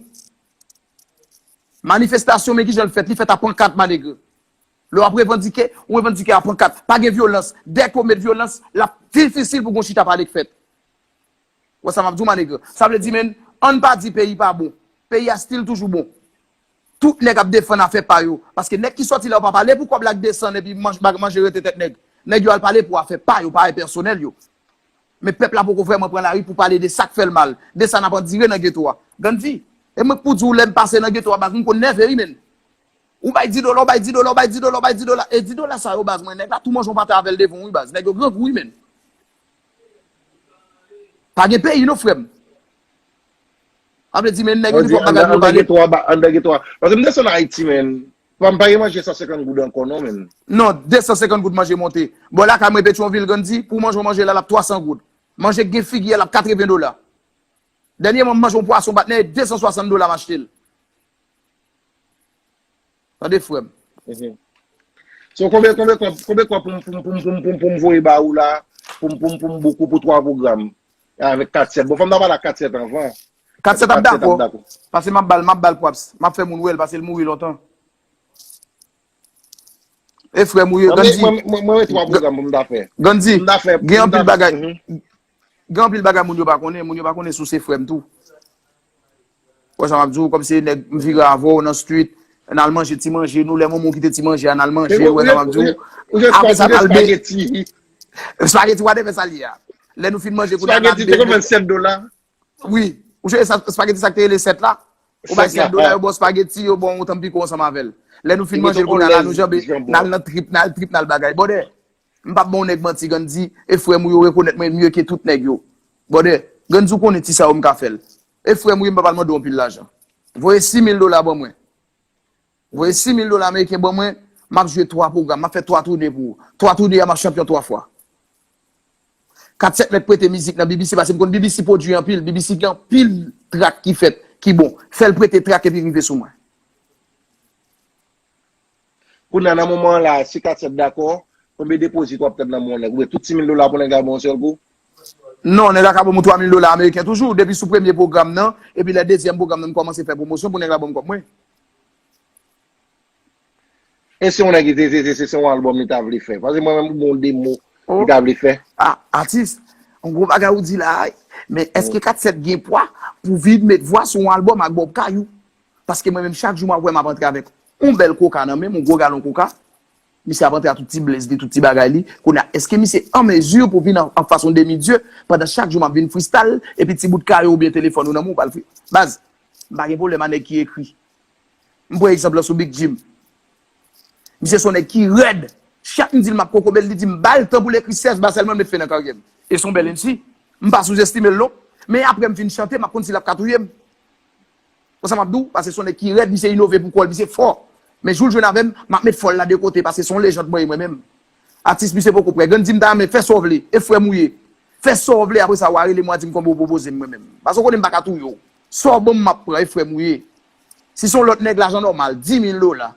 Manifestasyon, men kijan l fèt, li fèt a pankat, malgre. Lè w ap revandike, ou revandike a pankat. Pa gen vyolans. Dèke w met vyolans, l ap difisil pou gon chita pale k fèt. Wè sa m ap di w, manegre? Sa vle di, men, ann pa di peyi pa bon. Peyi a still toujou bon. Tout nèg ap defann afè pa yo. Paske nèg ki sòti la yo pa pale pou kòb la k desann epi manje rete tèt nèg. Nèg yo al pale pou afè pa yo, pa afè pèsonèl yo. Men pèp la poko vrèman pran lari pou pale de sa k fè l mal, de sa n ap andire nan geto a. Gandhi, e mwen k pou di w lè m pase nan geto a, baz, m konn nève wi, men. Ou bay dis dola, ou bay dis dola, ou bay dis dola, ou bay dis dola. E dis dola sa yo, baz, mwen, nèg la tou manje yon pate avè l devan w wi, baz. Nèg yo grangou wi, men. Pa gen peyi non, frè m. Sa vle di, men, nèg yo di fòk bagay pou yo pale. Anndan geto a, anndan geto a. Paske m desann Ayiti, men. Pa m pa gen manje san senkant goud ankò non, men. Non, de san senkant goud manje monte. Bò lakay mwen Petyonvil, Gandhi, pou w manje yon manje la, l ap twa san goud. Manje k gen figi a, l ap katreven dola. Dènyèman, m manje yon pwason, patnè, e de san swasant dola m achte l. Tande, frè m. So, konbyen, konbyen kòb, konbyen kòb pou m, pou m, pou m, pou m, pou m, pou m voye ba ou la, pou m, pou m, pou m book ou pou twa pwogram avèk kat sèt? Bon, fò m ta pale ak kat sèt anvan. Kat sèt ap dakò. Paske m ap ba l, m ap ba l pwops. M ap fè moun wè l, paske l mouri lontan. E frè m ou ye, Gandhi. Mwen, mwen, mwen, mwen, twa pwogram pou m ta fè. Gandhi, gen anpil bagay. Gen anpil bagay moun yo pa konnen, moun yo pa konnen si w se frè m tou. Wè sa m ap di w, kòmsi nèg m vire avè w nan street, n al manje ti manje nou, lè manman w kite ti manje a, n al manje, wè sa m ap di w. Apre sa, n al be-, Spaghetti whatever sa l ye a. Lè nou fin manje kounye a n a bebe. Spaghetti te konn vann sèt dola. Wi. Ou sonje sa, spaghetti sa k te rele sèt la? Ou bay sèt dola, yo ba w spaghetti, yo ba w yon tanpiko ansanm avè l. Lè nou fin manje l kounye a la, nou janbe, n al nan trip, n al trip, n al bagay. Brother, m p ap ban yon nèg manti, Gandhi, e frè m ou yo rekonèt mwen mye ke tout nèg yo. Brother, Gandhi ou konnen ti sa yo m ka fè l. E frè m ou ye, m pa pral mande w anpil lajan. Voye sis mil dola ban mwen. Voye sis mil dola ameriken ban mwen, m ap jwe twa pwogram, m ap fè twa toune pou ou. Twa toune a, m ap chanpyon twa fwa. Kat sèt mèt prete mizik nan B B C, paske m konn B B C pwodui anpil, B B C gen anpil trak ki fèt, ki bon. Fè l prete trak epi rive sou mwen. Kounye a, nan moman an la, si Kat sèt dakò, konbyen depozit w ap tann nan men yon nèg? Oubyen tout sis mil dola pou nèg la ban w yon sèl kou? Non, nèg la ka ban m twa mil dola ameriken toujou. Depi sou premye pwogram nan, epi lè dezyèm pwogram nan, m kòmanse fè pwomosyon pou nèg la ban m kòb mwen. E se yon nèg ki te, te, te, se, se yon albòm li ta vle fè. Paske mwen menm, ou gen yon demo li ta vle fè. Ah, atis, yon gwo bagay ou di la, wi. Men èske Kat sèt gen pwa pou vin met vwa sou yon albòm ak Bob Kayou? Paske mwen menm, chak jou m ap wè m ap antre avèk yon bèl koka nan men m, yon gwo galon koka. Misye ap antre ak tout ti blez li, tout ti bagay li. Kounye a, èske misye an mezi pou vin an, an fas yon demi dye pandan chak jou m ap vin freestyle, epi ti bout kayo oubyen telefòn ou nan men w pral free? Baz, m pa gen pwoblèm a nèg ki ekri. M pran egzanp lan sou Big Jim. Misye se yon nèg ki rèd. Chak m di l m ap kokobe l, li di m ba l tan pou l ekri sèz ba sèlman l met fen nan karyè m. E se yon bèl M C. M pa souzestime l non. Men apre m fin chante, m ap konn si l ap ka touye m. Konsa m ap di w, paske se yon nèg ki rèd, misye inove pou kò l, misye fò. Men jou l jwenn avè m, m ap met fò l la de kote, paske se yon lejand mwen ye mwen menm. Atis misye poko prè. Grann di m ta renmen fè sa w vle, e frè m ou ye. Fè sa w vle, apre sa w a rele m, w a di m konbyen w pwopoze m mwen menm. Paske w konnen m pa ka touye w. Sa w ban m, m ap pran, e frè m ou ye. Si se yon lòt nèg, lajan nòmal, dis mil dola.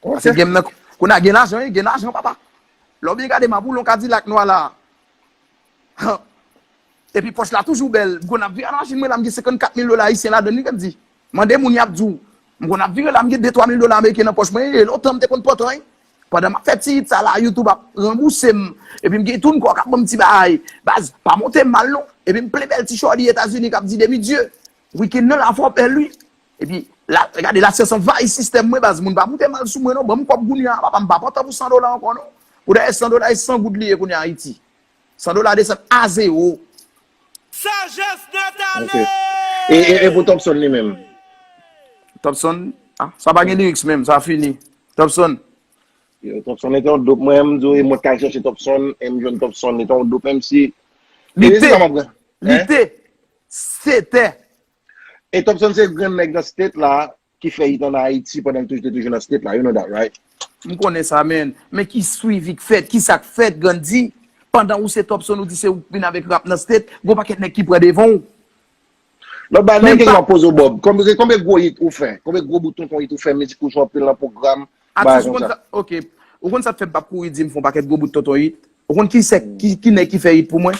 Paske gen m nan, kounye a gen lajan, wi, gen lajan, papa. Lè w byen gade, m ap woule yon Kadilak nwa la. Han. Epi pòch la toujou bèl. M konn ap vire ak machin mwen la, m gen senkannkat mil dola ayisyen ladann li, Grann di. Mande moun, y ap di w. M konn ap vire la, m gen de twa mil dola ameriken nan pòch mwen, e lontan m te konn pòtan, wi. Pandan m ap fè ti hit sa la, YouTube ap ranbouse m. Epi m gen tou yon kò k ap ban m ti bagay. Baz, pa monte m mal non. Epi m plen bèl ti shorty Etazini k ap di demi dye. Weekend nan la fò bèl, wi. Epi, la, gade, lasyans anvayi sistèm mwen, baz. Moun pa moute mal sou mwen, non. Ban m kòb kounye a, papa, m pa pòtan pou san dola ankò, non. Pou dayè, san dola, e san goud li ye kounye a Ayiti. San dola desann a zewo. Sajès nèt ale! Ok. E, e, e pou Topson li menm? Topson, ah, sa pa gen lyrics menm, sa fini. Topson. Yo, Topson, li te yon dop. Mwen, m di w, e mwen k al chèche Topson, e m jwenn Topson, li te yon dop, menm si. Li te, li te, se te. E Topson se grann nèg nan state la ki fè hit an Ayiti pandan l toujou, te toujou nan state la. You know that, right? M konnen sa, man. Men ki swivi k fèt, ki sa k fèt, Grann di? Pandan ou se Topson, ou di se ou k vin avèk rap nan state, gon pakèt nèg ki pran devan w. Lòt bagay, men m gen dwa poze w, Bob. Konbyen, konbyen gwo hit ou fè? Konbyen gwo bout tonton hit ou fè? Mizik ou jwe anpil nan pwogram, bagay konsa. Atis, ou konn sa, ok. Ou konn sa k fè m p ap kouri di m fè yon pakèt gwo bout tonton hit? Ou konn ki se, ki, ki nèg ki fè hit pou mwen?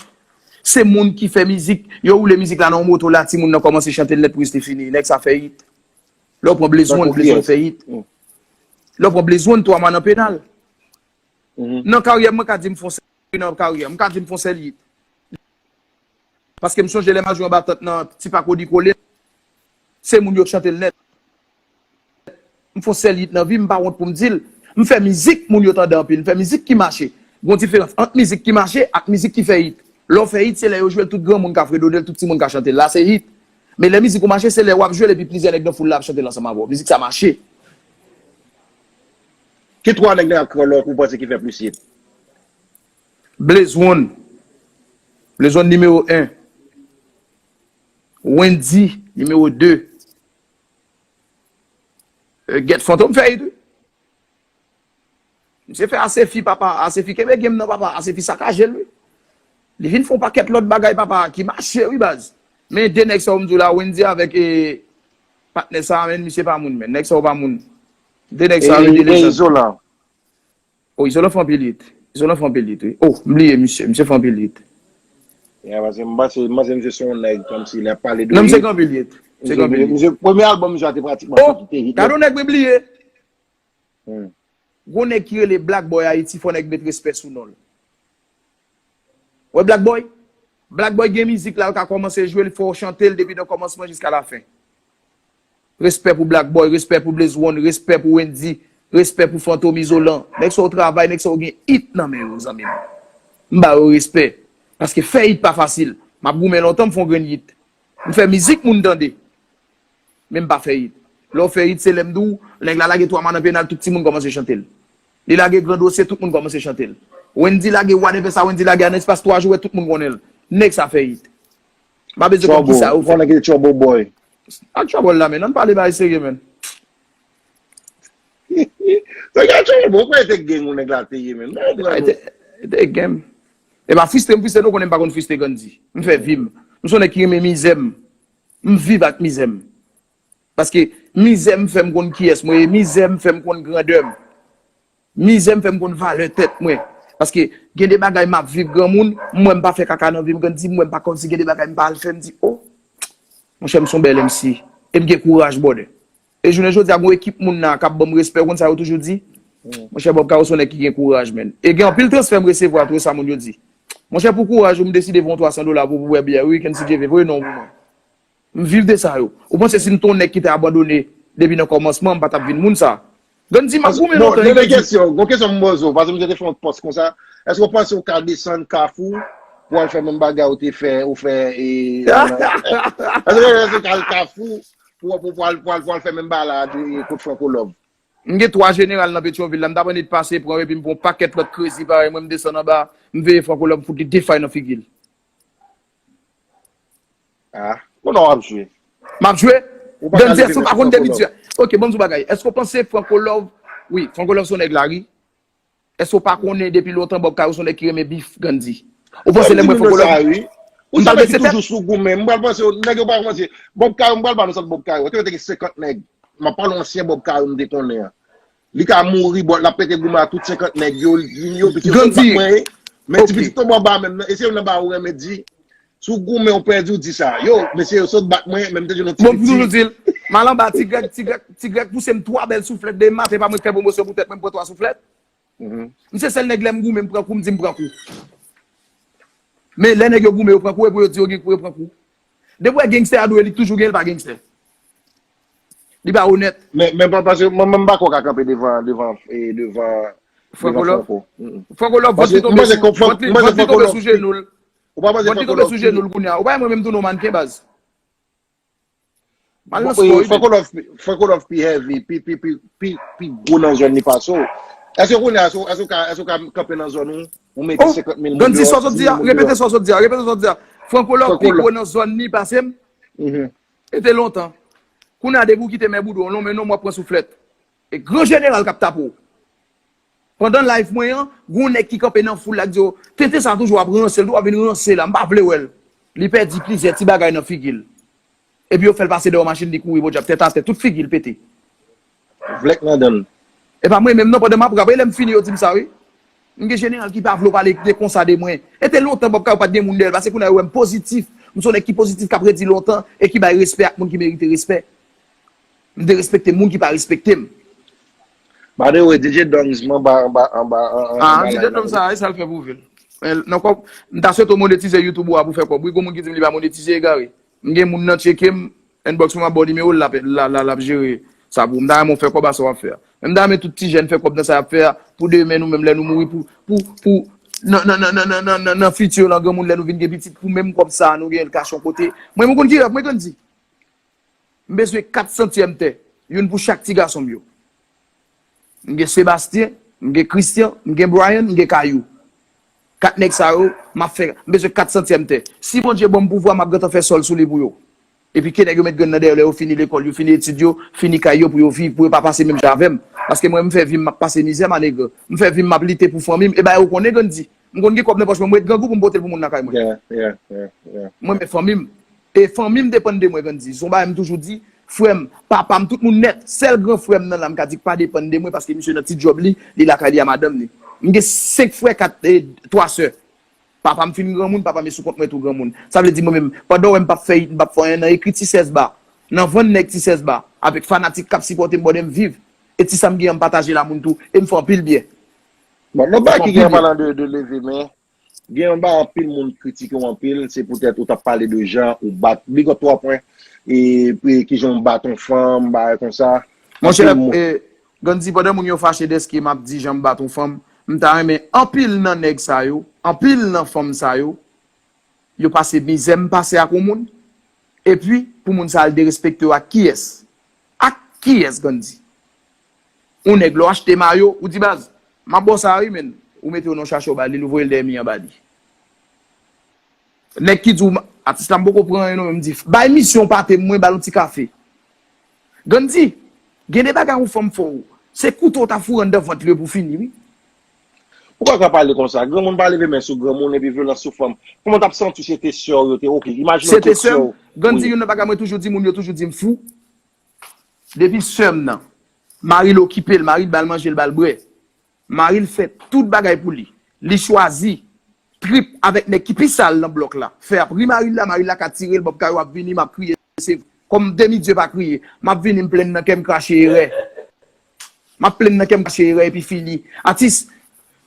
Se moun ki fè mizik, yo woule mizik la nan yon moto la, timoun nan kòmanse chante l nèt pou riske fini. Nèg sa fè hit. Lè w pran Blaze One, Blaze One fè hit. Lè w pran Blaze One, twa mwa nan penal. Nan karyè m, mwen ka di m fè yon sèl, nan karyè m, m ka di m fè yon sèl hit. Paske m sonje lè m al jwe anba tant nan Ti Pako Di Kole, se moun yo k chante l nèt. M fè yon sèl hit nan vi m, m pa wont pou m di l. M fè mizik moun yo tande anpil, m fè mizik ki mache. Gon diferans ant mizik ki mache ak mizik ki fè hit. Lè w fè hit, se lè yo jwe l, tout granmoun ka fredone l, tout timoun ka chante l. La se hit. Men lè mizik ou mache, se lè w ap jwe l epi plizyè nèg nan foul la ap chante l ansanm avè w. Mizik sa mache. Ki twa nèg nan rap kreyòl la ou panse ki fè plis hit? Blaze One. Blaze One nimewo en. Wendy, nimewo de. E, Gèt Fantom fè hit, wi. Misye fè Asefi, papa. Asefi kenbe game nan, papa. Asefi sakaje l, wi. Li vin fè yon pakèt lòt bagay, papa, ki mache, wi, baz. Men de nèg sa yo m di w la, Wendy avèk, e, patnè sa a, men misye pa moun, men. Nèg sa yo pa moun. De nèg sa yo, e, de e lejand. Izolan. Oh, Izolan fè anpil hit. Izolan fè anpil hit, wi. Oh, m bliye misye. Misye fè anpil hit. Ya, paske m panse, m panse misye se yon nèg kòmsi lè ap pale de hit. Non, misye gen anpil hit. Misye gen anpil hit. Misye, premye albòm misye a te pratikman tout te hit. Oh, gade yon nèg mwen bliye. Hmm. Gon nèg ki rele Black Boy Ayiti, fò nèg met respè sou non l. Wè Black Boy? Black Boy gen mizik la, l ka kòmanse jwe l, fò w chante l depi nan kòmansman jiska lafen. Respè pou Black Boy, respè pou Blaze One, respè pou Wendy. Respè pou Fantom Izolan. Nèg sa yo travay, nèg sa yo gen hit nan men yo, zanmi m. M ba yo respè. Paske fè hit pa fasil. M ap goumen lontan, m fè yon grenn hit. M fè mizik, moun tande. Men m pa fè hit. Lè w fè hit, se lè m di w, nèg la lage twa mannan penal, tout timoun kòmanse chante l. Li lage gran dosye, tout moun kòmanse chante l. Wendy lage whatever sa Wendy lage, an espas twa jou, wè tout moun konnen l. Nèg sa fè hit. M pa bezwen konn kisa yo fè. Konnen ki Trouble Boy. Ak Trouble la, men, ann pale bagay serye, men. Nèg la Trouble Boy, ou kwè te gang ou nèg la te ye, men. Mwen konprann ou. Te gang. E pa fristre m fristre, nou konnen m pa konn fristre Gandhi. M fè vi m. M se yon nèg ki renmen mizè m. M viv ak mizè m. Paske mizè m fè m konn kiyès mwen ye, mizè m fè m konn grandè m. Mizè m fè m konn valè tèt mwen. Paske gen de bagay m ap viv granmoun, m wè m pa fè kaka nan vi m, Gandhi, m wè m pa kòmsi gen de bagay m pa al fè, m di, o, monchè, m se yon bèl M C. E m gen kouraj, brother. E jounen jodi a, gon ekip moun nan k ap ban m respè, ou konn sa yo toujou di? Monchè, Bob Caro se yon nèg ki gen kouraj, man. E gen anpil transfè m resevwa tou, e sa moun yo di. Monchè, pou kouraj ou, m deside voye yon twa san dola pou, pou bwè byè. Wi, Kency Djeve, voye non pou mwen. M viv de sa yo. Ou panse si m te yon nèg ki te abandone depi nan kòmansman, m pa t ap vin moun sa? Gandhi, m ap goumen lontan, wi, Gandhi. Gon kesyon, gon kesyon m poze w, paske m te fè yon pòs konsa. Èske w panse w ka desann Kafou pou al fè menm bagay ou te fè, ou fè, e, èske, èske w ka al Kafou pou, pou, pou al, pou al, pou al fè menm bagay la, e, kot Franco Love? M gen twa jeneral nan Petyonvil la, m t ap annik pase pran yo, epi m pran yon pakèt lòt krezi parèy mwen, m desann anba, m veye Franco Love, m fout li de fay nan figi l. Ah, kounye a w ap jwe. M ap jwe? Ou pa ka Gandhi, leve èske w pa konn Franco Love. Debit di? Ok, ban m di w bagay. Èske w panse Franco Love, wi, Franco Love se yon nèg lari. Èske w pa konnen depi lontan Bob Caro se yon nèg ki renmen bif, Gandhi? Ou panse lè m wè Franco Love, wi. Ou m pral sape ki toujou sou goumen. M pral panse, nèg yo pral panse, Bob Caro, m pral ba nou sòt Bob Caro. Te gen senkant nèg. M ap pale ansyen Bob Caro m te konnen an. Li ka mouri, bò, l ap pete goumen a tout senkant nèg yo, li vin yo, pitit yo sot bat mwen, men ti pitit tonbe anba menm nan, e se youn nan ba ou renmen di, si w goumen, ou pèdi, ou di sa. Yo, mesye yo sot bat mwen, men m te jwenn yon ti piti. Bon, pou nou di l, m al anba Ti Grèg, Ti Grèg, Ti Grèg pouse m twa bèl souflèt de maten, pa mwen k fè pwomosyon pou tèt mwen, m pran twa souflèt. M se sèl nèg lè m goumen, m pran kou, m di m pran kou. Men lè nèg yo goumen, yo pran kou, e pou yo di yo gen kou, yo pran kou. Depi w wè gangstè a dwe, li toujou gen, li pa gangstè. Li pa onèt. Men, men pa, paske mwen menm m pa kwè w ka kanpe devan, devan, e, devan, devan Franco Love. Franco Love, vant li tonbe sou, vant li, vant li tonbe sou jenou l. Vant li tonbe sou jenou l kounye a. Ou pa wè mwen menm tou non mannken, baz. M al nan spò, wi. Franco Love, Franco Love pi heavy, pi, pi, pi, pi, pi gwo nan zòn li pase w. Èske kounye a, èske, èske w ka, èske w ka kanpe nan zòn ou, ou mete senkant mil moun dèyè w, dis mil moun dèyè w? Repete sa w sot di a, repete sa w sot di a. Franco Love pi gwo nan zòn li pase m. E te lontan. Kounye a depi w kite men boudon w lonmen non, m w ap pran souflèt. E gran jeneral k ap tape w. Pandan live mwen an, gon nèg ki kanpe nan foul la k di yo, tenten sa toujou ap ranse l, tou ap vin ranse la, m pa vle wè l. Li pèdi plizyè ti bagay nan figi l. Epi yo fè l pase dèyè machin, li kouri, podyab, tèt atè, tout figi l pete. Vlèk nan dan l. E pa mwen menm non, pandan m ap rap, e lè m fini yo di m sa wi. M gen jeneral ki pa vle w pale de konsa de mwen. E te lontan Bob Caro pa t gen moun dèyè l, paske kounye a yo wè m pozitif. M se yon nèg ki pozitif, k ap redi lontan, e ki bay respè ak moun ki merite respè. M derespekte moun ki pa respekte m. By the way, D J Dongs, mwen anba, anba, anba, anba, anba live la. Ah, D J Dongs sa, e sa l fè pou vi l. Men, nan kòb, m ta swete w monetize YouTube ou a pou fè kòb. Wi, gon moun ki di m li pa monetize, egare. M gen moun nan tcheke m, inbox mwen, m ap ba w nimewo l, l ap, l ap, l ap, l ap jere sa pou ou. M ta renmen w fè kòb a sa w ap fè a. Men m ta renmen tout ti jèn fè kòb nan sa y ap fè a, pou demen nou menm lè nou mouri, pou, pou, pou, nan, nan fiti yo, nan granmoun lè nou vin gen pitit, pou menm kòb sa a nou genyen l kache yon kote. Mwen, mwen konn ki rèv mwen, Gandhi. M bezwen kat santyèm tè, youn pou chak ti gason m yo. M gen Sebastien, m gen Christian, m gen Brian, m gen Kayou. Kat nèg sa yo, m ap fè, m bezwen kat santyèm tè. Si Bondye ban m pouvwa, m ap gentan fè sòl sou li pou yo. Epi ke nèg yo met grenn nan dèyè yo lè yo fini lekòl, yo fini etid yo, fini kay yo pou yo viv, pou yo pa pase menm jan avè m. Paske mwen, m fè vi m, m ap pase mizè, ma nègre. M fè vi m, m ap lite pou fanmi m. E bagay ou konnen, Gandhi. M konn gen kòb nan pòch mwen, m ret grangou pou m pote l pou moun lakay mwen. Yeah, yeah, yeah, yeah. Mwen, men fanmi m. E fanmi m depann de mwen, Gandhi. Se yon bagay m toujou di, frè m, papa m, tout moun nèt. Sèl gran frè m nan la, m ka di k pa depann de mwen, paske misye nan ti djòb li, li lakay li a madanm li. M gen senk frè, kat, e, twa sè. Papa m fin granmoun, papa m e sou kont mwen tou granmoun. Sa vle di mwen menm, pandan w wè m p ap fè, m p ap fè anyen nan ekri ti sèz ba, nan vann nèg ti sèz ba, avèk fanatik k ap sipòte m, bòdè m viv. E ti sa m gen an m pataje l a moun tou, e m fè anpil byen. Bon, nan bagay ki gen an palan de, de leve men, gen yon bagay anpil moun kritike w anpil, se poutèt ou t ap pale de jan ou bat, big up twa pwen, e, e kijan w bat yon fanm, bagay konsa. Monchè, anpil moun, e, Gandhi, pandan moun yo fache dèske m ap di jan m bat yon fanm, m ta renmen anpil nan nèg sa yo, anpil nan fanm sa yo, yo pase mizè m pase ak yon moun, epi pou moun sa al derespekte w ak kiyès? Ak kiyès, Gandhi? Yon nèg, lè w achte mayo, ou di, baz, m ap ba w sa a wi, men, ou mete w nan yon chache, w ba li l, ou voye l dèyè mi an ba li. Nèg ki di w, atis la m poko pran anyen non, men m di, bay misyon pate m, mwen ba l yon ti kafe. Gandhi, gen de bagay yon fanm fè w, se kouto w ta foure anndan vant li pou fini, wi. Ou pa ka pale konsa. Granmoun pa leve men sou granmoun epi vyolans sou fanm. Kòman w t ap santi w si se te sè w yo te? Ok, imajine w se te sè w. Gandhi, youn nan bagay mwen toujou di moun, yo toujou di m fou. Depi sè m nan, mari l okipe l, mari l ba l manje, l ba l bwè. Mari l fè tout bagay pou li. Li chwazi trip avèk nèg ki pi sal nan blòk la. Fè ap ri mari l la, mari l la ka tire l, Bob Kayou ap vini, m ap kriye. Se kòm Demi Dye pa kriye. M ap vini, m plenn nan kè m krache erè. M ap plenn nan kè m krache erè epi fini. Atis,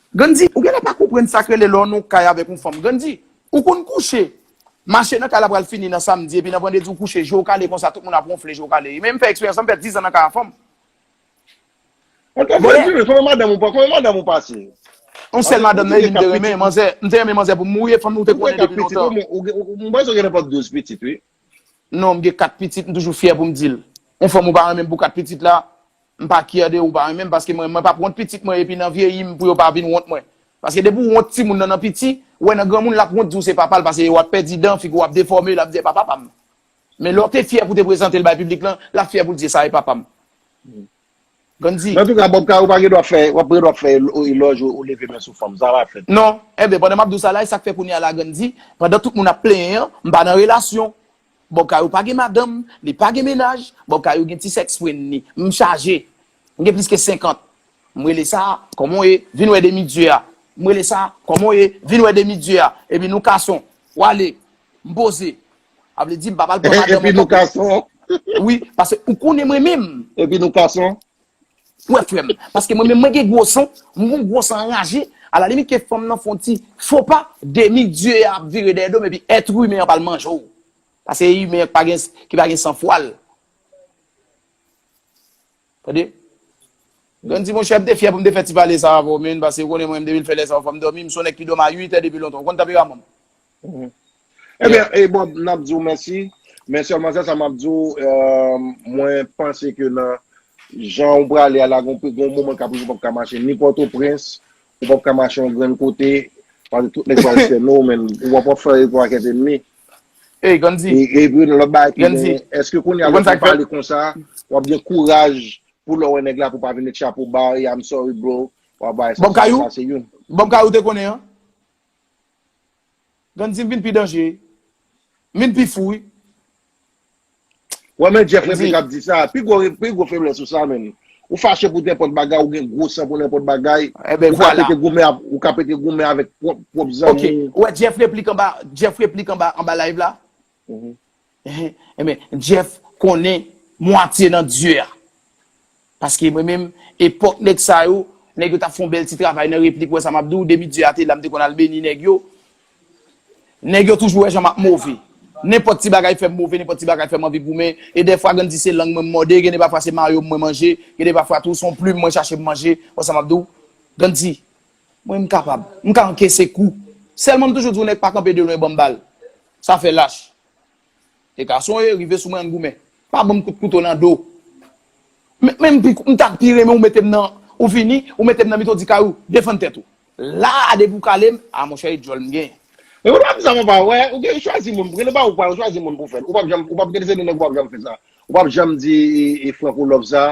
Gandhi, ou genlè pa konprann sa k rele lè w nan yon kay avèk yon fanm. Gandhi, ou konn kouche. Mache nan kay la pral fini nan samdi, epi nan vandredi ou kouche, je w kale konsa, tout moun ap wonfle, je w kale. Men m fè eksperyans lan, m fè diz an nan kay a fanm. Mwen te vle di, konbyen madanm ou pa, konbyen madanm ou pase? Yon sèl madanm nan, epi m te renmen, manzè, m te renmen manzè pou m mouri, fanm nou te konnen depi lontan. Mwen panse ou gen nenpòt douz pitit, wi. Non, m gen kat pitit, m toujou fyè pou m di l. Yon fanm ou pa renmen m pou kat pitit la, m pa kyè de ou pa renmen m, paske mwen, mwen p ap wont pitit mwen, epi nan vyeyi m pou yo pa vin wont mwen. Paske depi w wont timoun nan nan piti, ou wè nan granmoun l ap wont di w se papa l, paske w ap pèdi dan, figi w ap defòme, l ap di e pa papa m. Men lè w te fyè pou te prezante l bay piblik lan, l ap fyè pou l di e sa e papa m. Gandhi. Antouka, Bob Kayou pa gen dwa fè, w ap gen dwa fè elòj ou, ou leve men sou fanm, sa pa fèt. Non, enben, pandan m ap di w sa la, e sa k fè kounye a la, Gandhi, pandan tout moun ap plenyen an, m pa nan relasyon. Bob Kayou pa gen madanm, li pa gen mennaj, Bob Kayou gen ti sèks fren li. M chaje. M gen plis ke senkant. M rele sa, kòman w ye? Vin wè Demi Dye a. M rele sa, kòman w ye? Vin wè Demi Dye a. Epi nou kason. W ale. M poze. A vle di, m pa pral pran madanm ankò. Epi nou kason. Wi, paske ou konnen mwen menm. Epi nou kason. Ou wè frè m. Paske mwen menm, mwen gen gwo san, m gon gwo san anraje. Alalimit ke fanm nan fè yon ti fopa, Demi Dye a ap vire dèyè do m, epi èt imen an pral manje w. Paske imen an ki pa gen, ki pa gen san fwa l. Tande? Grann di, monchè, m te fyè pou m te fè ti pale sa avè w, men, paske ou konnen mwen, depi l fè lè sa, fò m dòmi, m se yon nèg ki dòmi a uit è depi lontan. Ou konn tanperaman m. Ebyen, e bon, n ap di w mèsi. Men sèlman sèl sa m ap di w, mwen panse ke nan jan w prale a la, gon, gon moman k ap rive ou p ap ka mache ni Pòtoprens, ou p ap ka mache yon grenn kote, paske tout nèg pral sène w, men ou p ap fè erè pou akèt ènmi. Ey, Gandhi. E, epi lòt bagay ki genyen, èske kounye a lè w pale konsa, w ap gen kouraj pou lè w wè nèg la pou pa vin met chapo ba, hey, I'm sorry bro, w ap bay sa, sa se youn. Bob Kayou te konnen an. Grann di m vin pi danje. M vin pi fou, wi. Wè, men Jeff Replica ap di sa. Pi gwo, pi gwo feblès ou sa, men. Ou fache pou nenpòt bagay, ou gen gwo san pou nenpòt bagay. Ou ka pete goumen, ou ka pete goumen avèk pwòp, pwòp zanmi w. Ou wè Jeff Replica anba, Jeff Replica anba, anba live la? Enben, Jeff konnen mwatye nan Dye a. Paske mwen menm, epòk nèg sa yo, nèg yo t ap fè yon bèl ti travay nan replik, ou wè sa m ap di w, Demi Dye a te la, m te konn al beni nèg yo. Nèg yo toujou wè jan m ap move. Nenpòt ti bagay fè m move, nenpòt ti bagay fè m anvi goumen. E dèfwa, Grann di se lang mwen m mòde, gen de pafwa se mayo m mwen manje, gen de pafwa tou se yon plim mwen chache m manje, ou wè sa m ap di w. Grann di, mwen m kapab, m ka ankese kou. Sèlman m toujou di w nèg pa kanpe de lwen ban m bal. Sa fè lach. E gason e, rive sou mwen ann goumen. Pa ban m kout kouto nan do. Men, men m, m ta pi renmen ou mete m nan, ou vini, ou mete m nan mitan w di Kayou, defann tèt ou. La a depi w kale m, a monchè e djòl m gen. Men ou pa di sa mon pa wè, ou gen chwazi moun, gen pa ou pa chwazi moun pou fè l. Ou p ap janm, ou p ap gen se de nèg ou p ap janm fè sa. Ou p ap janm di e, e Franco Love sa.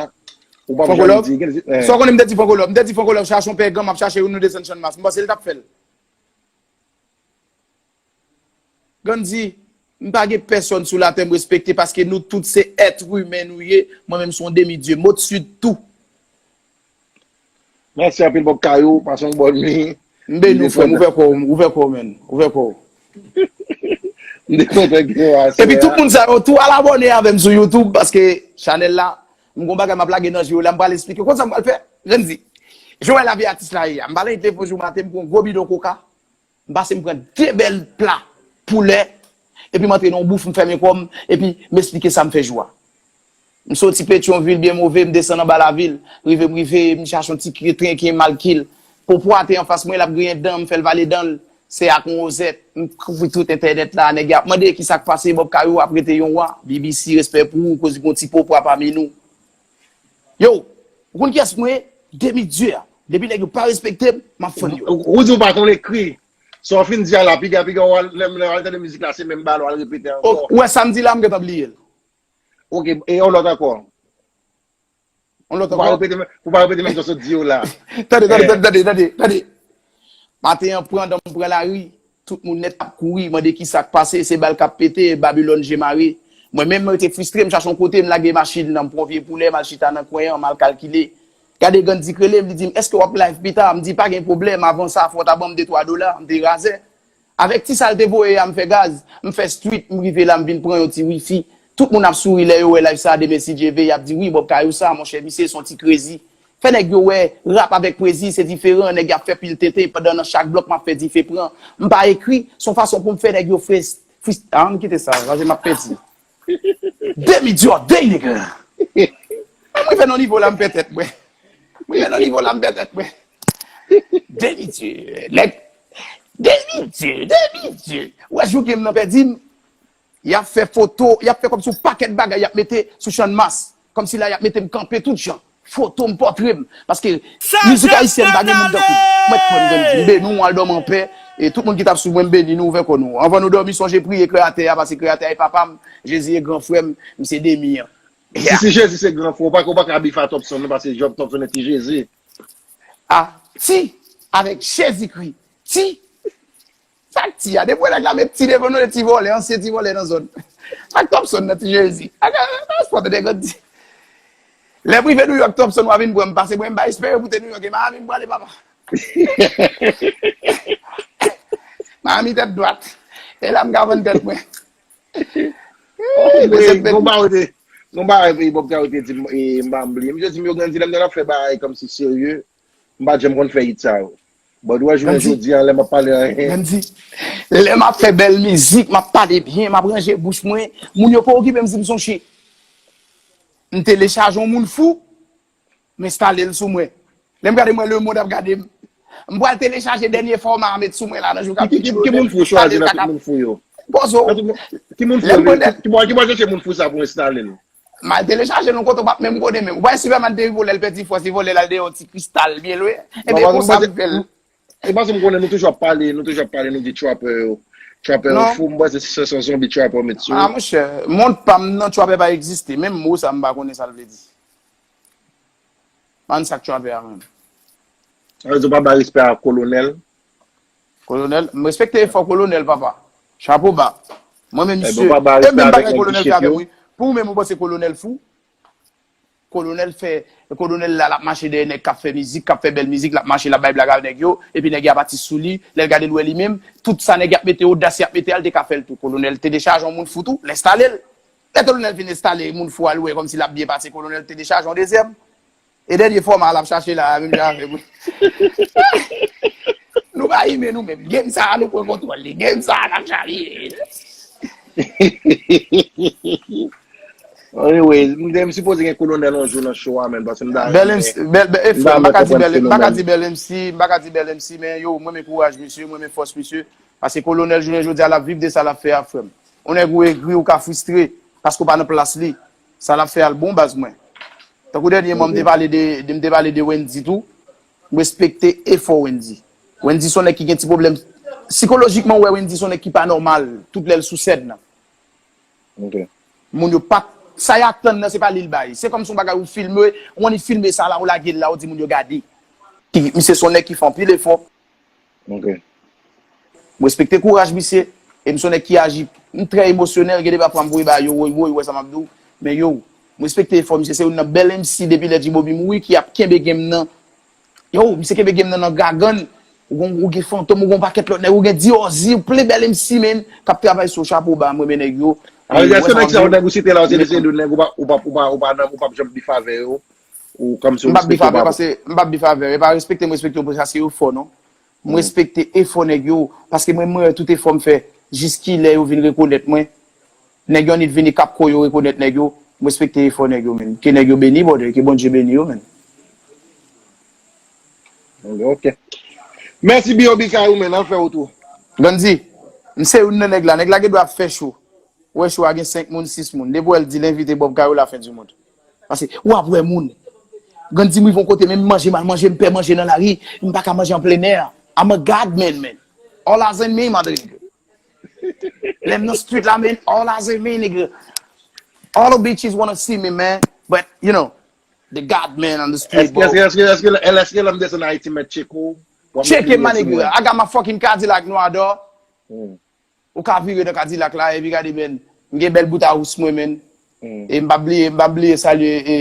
Ou p ap janm di. Sa w konnen m te di Franco Love? M te di Franco Love chache yon pè gang, m ap chache youn nou desann Channmas. M panse l t ap fè l. Grann di, m pa gen pèsòn sou latè m respekte paske nou tout se èt imen nou ye, mwen menm se yon demi dye, mot sid tou. Mèsi anpil Bob Kayou, pase yon bòn nwi. M beni w frè m, ouvè kò w, ouvè kò w menn, ouvè kò w. M te kontan gen w aswè a. Epi tout moun sa yo tou al abòne avè m sou YouTube paske chanèl la, m gon bagay m ap lage nan je yo la, m pral esplike w konn sa m pral fè. Grann di, jan w wè lavi atis la ye a, m pa lage telefòn jou maten, m pran yon gwo bidon koka. M pase m pran de bèl pla poulè, epi m antre nan yon bouf, m fèmen kò m, epi m esplike sa m fè jou a. M soti Petyonvil byen move, m desann anba lavil. Rive m rive, m chache yon ti kretren ki malkil. Popo a te anfas mwen, l ap griyen dan, m fè l vale dan l. Se ak yon wozèt, m kouvri tout entènèt la. Nèg y ap mande ki sa k pase, Bob Kayou ap rete yon wa. B B C, respè pou ou, koz gon ti popo a pami nou. Yo, ou konn kiyès mwen ye? Demi Dieu a. Depi nèg yo pa respekte m, m ap fann yo. Ou, ou di ou pa konn ekri. Sa w fin di a la, piga, piga, w al, lè, lè w al tande mizik la, se menm balon, w al repete ankò. Ou wè sa m di la, m gentan bliye l. Ok, e yon lòt ankò. Yon lòt ankò. Pou pa repete, pou pa repete menm sa w sot di yo la. Tande, tande, tande, tande, tande, tande. Maten an pran dan m pran lari, tout moun nèt ap kouri, mande ki sa k pase, se bal k ap pete, Babilòn je mare. Mwen menm, mwen rete fristre, m chache yon kote, m lage machin nan, m pran vye poulè, m al chita nan kwen an, m al kalkile. Gade Gandhi k rele m, li di m, èske w ap live pita? M di, pa gen pwoblèm, avan sa, fò w ta ban m de twa dola, m te razè. Avèk ti sa l te voye a, m fè gaz, m fè street, m rive la, m vin pran yon ti wifi. Tout moun ap souri lè yo wè live sa a, demen si Dye vle, y ap di, wi, Bob Kayou sa, monchè, misye se yon ti krezi. Fè nèg yo wè rap avèk pwezi se diferan, nèg y ap fè pil tenten pandan nan chak blòk m ap fè dife pran. M pa ekri, se yon fason pou m fè nèg yo fris, fris, ah, ann kite sa, paske m ap pèdi. Demi Dieu, dey nèg la. Mwen fè nan nivo la m pè tèt mwen. Mwen fè nan nivo la m pè tèt mwen. Demi Dieu, nèg. Demi Dieu, Demi Dieu. Ou wè jou ke m nan pèdi m, y ap fè foto, y ap fè kòmsi yon pakèt bagay y ap mete sou Channmas. Kòmsi la y ap mete m kanpe tout jan. Foto m, pòtre m. Paske mizik ayisyèn pa gen moun tankou m. Mwen pran m beni, m beni w, al dòmi anpè. E tout moun ki t ap swiv mwen, m beni nou, ouvè kò nou. Anvan nou dòmi, sonje priye Kreyatè a, paske Kreyatè a e papa m, Jezi e gran frè m, m se Demi an. Si, si Jezi se gran frè w, ou pa, ou pa ka bif a Topson non, paske Topson e ti Jezi. A, ti, avèk Jezikri. Ti, sa k ti a? Depi w wè nèg la met ti devan nou, se ti vòlè, ansyen ti vòlè nan zòn. Sa k Topson nan ti Jezi? Ak, ak, ak, nèg di. Lè m rive Nouyòk, Topson, w a vin pran m, pase mwen, m pa espere pou te Nouyòk, e Miami m prale, papa. Miami tèt dwat. E la m ka vann tèt mwen. Anyway, gon bagay te, gon bagay Bob Kayou te di m, e, m pa bliye. Misye di m yo grandi lè m nan ap fè bagay kòmsi serye. M pa t janm konn fè hit sa yo. But wè jounen jodi a, lè m ap pale anyen. Gandhi, lè m ap fè bèl mizik, m ap pale byen, m ap ranje bouch mwen, moun yo pa okipe m si m se yon chyen. M telechaje yon moun fou, m enstale l sou mwen. Lè m gade mwen, lemonn ap gade m. M pral telechaje dènye fòma a met sou mwen la nan jou k ap vini yo. Ki, ki, ki moun fou w chwazi nan tout moun fou yo? Poze w. Ki moun fou yo? Ki bò, ki bò chèche moun fou sa pou enstale l? M al telechaje l yon kote w p ap menm konnen menm. Ou pa wè Superman te vole, l pèdi fòs, li vole l al deyò yon ti kristal byen lwen. Ebyen, konsa m fè l. E paske m konnen nou toujou ap pale, nou toujou ap pale, nou di trapper yo. Trapper yo fou, m panse se yon zonbi trapper met sou. Ah, monchè, mond pa m nan, trapper pa egziste. Menm mo sa, m pa konnen sa l vle di. Bann sa k trapper a menm. Sa vle di w pa bay respè a kolonèl? Kolonèl, m respekte efò kolonèl, papa. Chapo ba. Mwen menm, misye, e menm bagay kolonèl fè avè m, wi. Pou ou menm, ou panse kolonèl fou? Kolonèl fè, kolonèl la, l ap mache dèyè nèg k ap fè mizik, k ap fè bèl mizik, l ap mache, l ap bay blag ak nèg yo, epi nèg y ap atis sou li, lè l gade l wè li menm, tout sa nèg y ap mete, odas y ap mete a, l te ka fè l tou. Kolonèl te dechaje yon moun fou tou, l enstale l. Lè kolonèl fin enstale moun fou a, l wè kòmsi l ap byen pase, kolonèl te dechaje yon dezyèm. E dènye fòma l ap chache la a, menm jan avè m. Nou pa imen nou menm. Game sa a, nou pran kontwòl li. Game sa a, n ap chavire. Anyway, m te, m sipoze gen kolonèl yon jou nan show a, menm, paske m ta renmen, m ta renmen konprann fenomèn. Bèl M C, bèl, bèl, e frè, m pa ka di bèl, m pa ka di bèl M C, m pa ka di bèl M C, men yo, mwen renmen kouraj misye, mwen renmen fòs misye. Paske kolonèl jounen jodi a, l ap viv de sa l ap fè a, frè m. Yon nèg ou egri, ou ka fristre, paske w pa nan plas li. Sa l ap fè a l bon, baz mwen. Tankou dènyèman, m te pale de, de, m te pale de Wendy tou. M respekte efò Wendy. Wendy se yon nèg ki gen ti pwoblèm. Sikolojikman, ou wè Wendy se yon nèg ki pa nòmal. Tout lè l sou sèn nan. Moun yo pa, sa y atann nan, se pa li l bay. Se kòmsi yon bagay ou filme, ou annik filme sa la, ou lage l la, ou di moun yo gade. Ki, misye se yon nèg ki fè anpil efò. M respekte kouraj misye, e m se yon nèg ki aji, m trè emosyonèl, gen de pafwa m voye ba yo, woy, woy, ou wè sa m ap di w. Men yo, m respekte efò misye, se youn nan bèl M C depi lè G-Bobby mouri ki ap kenbe game nan. Yo, misye kenbe game nan nan gagann. Ou gon, ou gen Fantom, ou gon pakèt lòt nèg, ou gen Diorzi, ou plen bèl M C, men, k ap travay sou chapo ba, m renmen nèg yo. E, èske nèg sa yo, nèg ou site la yo, se de, se de nèg ou pa, ou pa, ou pa, ou pa, ou p ap janm bif avè yo? Ou kòmsi ou respekte yo pa? M p ap bif avè yo, paske m p ap bif avè yo. E pa respekte m respekte yo, paske yo fò, non. M respekte efò nèg yo, paske mwen, mwen wè tout efò m fè, jis kilè yo vin rekonèt mwen. Nèg yo annik vini k ap ko yo rekonèt nèg yo. M respekte efò nèg yo, men. Ke nèg yo beni, brother. Ke Bondye beni yo, men. Ok. Mèsi, B O B K, ou, men. Al fè wout ou. Gandhi, m se youn nan nèg la. Nèg la gen dwa ap fè cho. Ou wè cho a gen senk moun, sis moun. Depi w wè l di l envite Bob Kayou, la fin du monde. Paske w ap wè moun. Gandhi, m rive yon kote, men m manje, m al manje, m pè manje nan lari, m pa ka manje an plenè. I'm a God man, man. All eyes on me, my nigga. Lè m nan street la, man, all eyes on me, nigga. All the bitches wanna see me, man. But, you know, the God man on the street, Èske, èske, èske, èske, èske lè m desann Ayiti, mèt tcheke w? Tcheke m, my nigga. I got my fucking Cadillac nwa dò. Ou ka vire nan Cadillac la, epi gade, men. M gen bèl bout a ous mwen, men. E m pa bliye, m pa bliye salye e,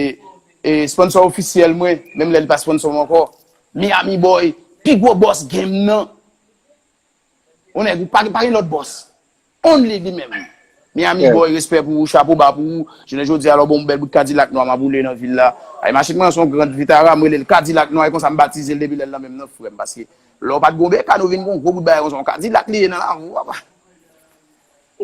e sponsor ofisyèl mwen, menm lè li pa sponsor mwen ankò. Miami Boy, pi gwo bòs game nan. Yon nèg, pa, pa gen lòt bòs. Only li menm. Miami Boy, respè pou ou, chapo ba pou ou. Jounen jodi a, lè w ban m yon bèl bout Cadillac nwa, m ap woule nan vil la. Ay, machin mwen se yon Grand Vitara, m rele l Cadillac nwa, e konsa m batize l depi lè l nan men m nan, frè m, paske lè w pa t gon beka, nou vin gon gwo bout bagay konsa, yon Cadillac li ye nan lavi w, papa.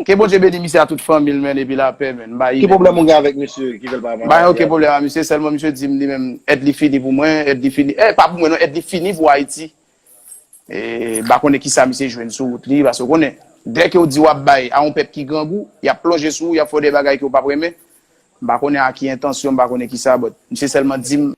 Ke Bondye beni misye a tout fanmi l, men, epi lapè, men. M pa Ki pwoblèm ou gen avèk misye ki fè l pa M pa gen okenn pwoblèm a misye, sèlman misye di m li menm, èd li fini pou mwen, èd li fini. Eh, pa pou mwen, non, èd li fini pou Ayiti. E, m pa konnen kisa misye jwenn sou wout li, paske w konnen, dèke w di w ap bay a yon pèp ki grangou, y ap plonje sou ou, y ap fè w de bagay ke w p ap renmen. M pa konnen a ki entansyon, m pa konnen kisa, but misye sèlman di m,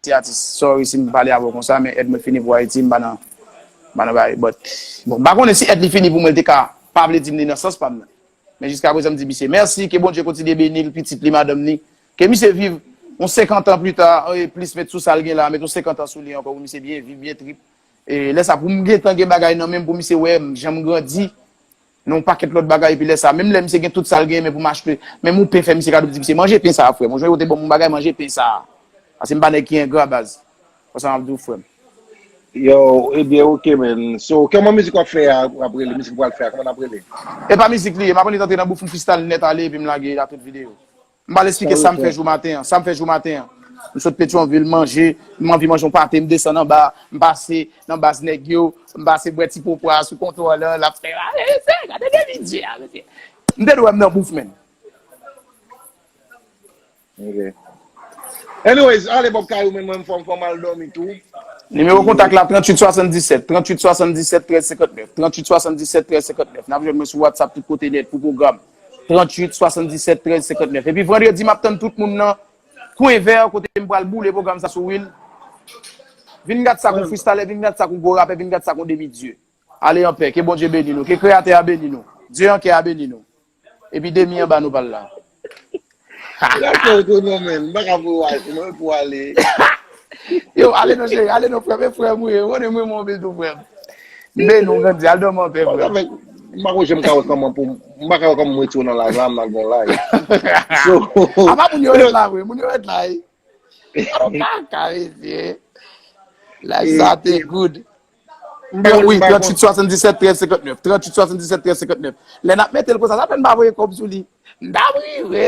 ti atis, sorry si m pale avè w konsa, men èd mwen fini pou Ayiti, m pa nan, m pa nan bagay, but, bon, m pa konnen si èd li fini pou mwen, l te ka pa vle di m li nan sans pa m nan. Men jiskaprezan, m di misye mèsi, ke Bondye kontinye beni l, pitit li, madanm li. Ke misye viv yon senkant an pita, e plis, met sou sa l gen la, met yon senkant an sou li ankò, pou misye byen viv, byen trip. E lè sa, pou m gentan gen bagay nan men m, pou misye wè m, jan m grandi, nan yon pakèt lòt bagay, epi lè sa, menm lè misye gen tout sa l genyen, men pou m achte, menm yon pen, fè misye kado, di misye, manje pen sa a, frè m. Ou jwenn yo te ban m yon bagay, manje pen sa a. Paske m pa nèg ki engra, baz. Konsa m ap di w, frè m. Yo, ebyen, ok, man. So, kòman mizik w ap fè a, w ap rele, mizik w pral fè a, kòman n ap rele? E pa mizik li ye, m ap annik antre nan bouf, m freestyle nèt ale, epi m lage la tout videyo. M pral esplike sa m fè jou maten an, sa m fè jou maten an. M sot Petyonvil, manje, m anvi manje yon pate, m desann anba, m pase nan baz nèg yo, m pase bwè ti popwa sou kontwò lan, l ap fè, "Ah, mesye, gade de vidye a, mesye." M te dwe wè m nan bouf, menn. Ok. Anyways, ale Bob Kayou, men mwen fò m fò m al dòmi tou. Nimewo kontak la, tranntuit swasanndisèt, tranntuit swasanndisèt, trèz senkantnèf, tranntuit swasanndisèt, trèz senkantnèf. N ap jwenn mwen sou WhatsApp tout kote nèt pou pwogram. Tranntuit swasanndisèt, trèz senkantnèf. Epi vandredi, m ap tann tout moun nan Kwen Vè, kote m pral boule pwogram sa sou Will. Vin gad sa kon freestyler, vin gad sa kon gwo rapè, vin gad sa kon demi dye. Ale anpè, ke Bondye beni nou, ke Kreyatè a beni nou, Dye an kè a beni nou. Epi demi anba nou pral la. Dakò, tonton, men, m pa ka pou w ale, mwen pou w ale. Yo, ale non, cheri, ale non, frè m, e frè m ou ye, ou konnen mwen, mwen anpil tou, frè m. M beni w, grandi, al dòmi anpè, frè m. M pa konn jan m ka wè kòman pou, m pa ka wè kòman m retire w nan live la, m nan gon live. So, apa moun yo ret la, vre, moun yo ret la, wi. Kaka, mesye. Live sa te good. Wi, tranntuit swasanndisèt trèz senkantnèf. Tranntuit swasanndisèt trèz senkantnèf. Lè n ap mete l konsa, sa fè n pa voye kòb sou li. M t ap rive.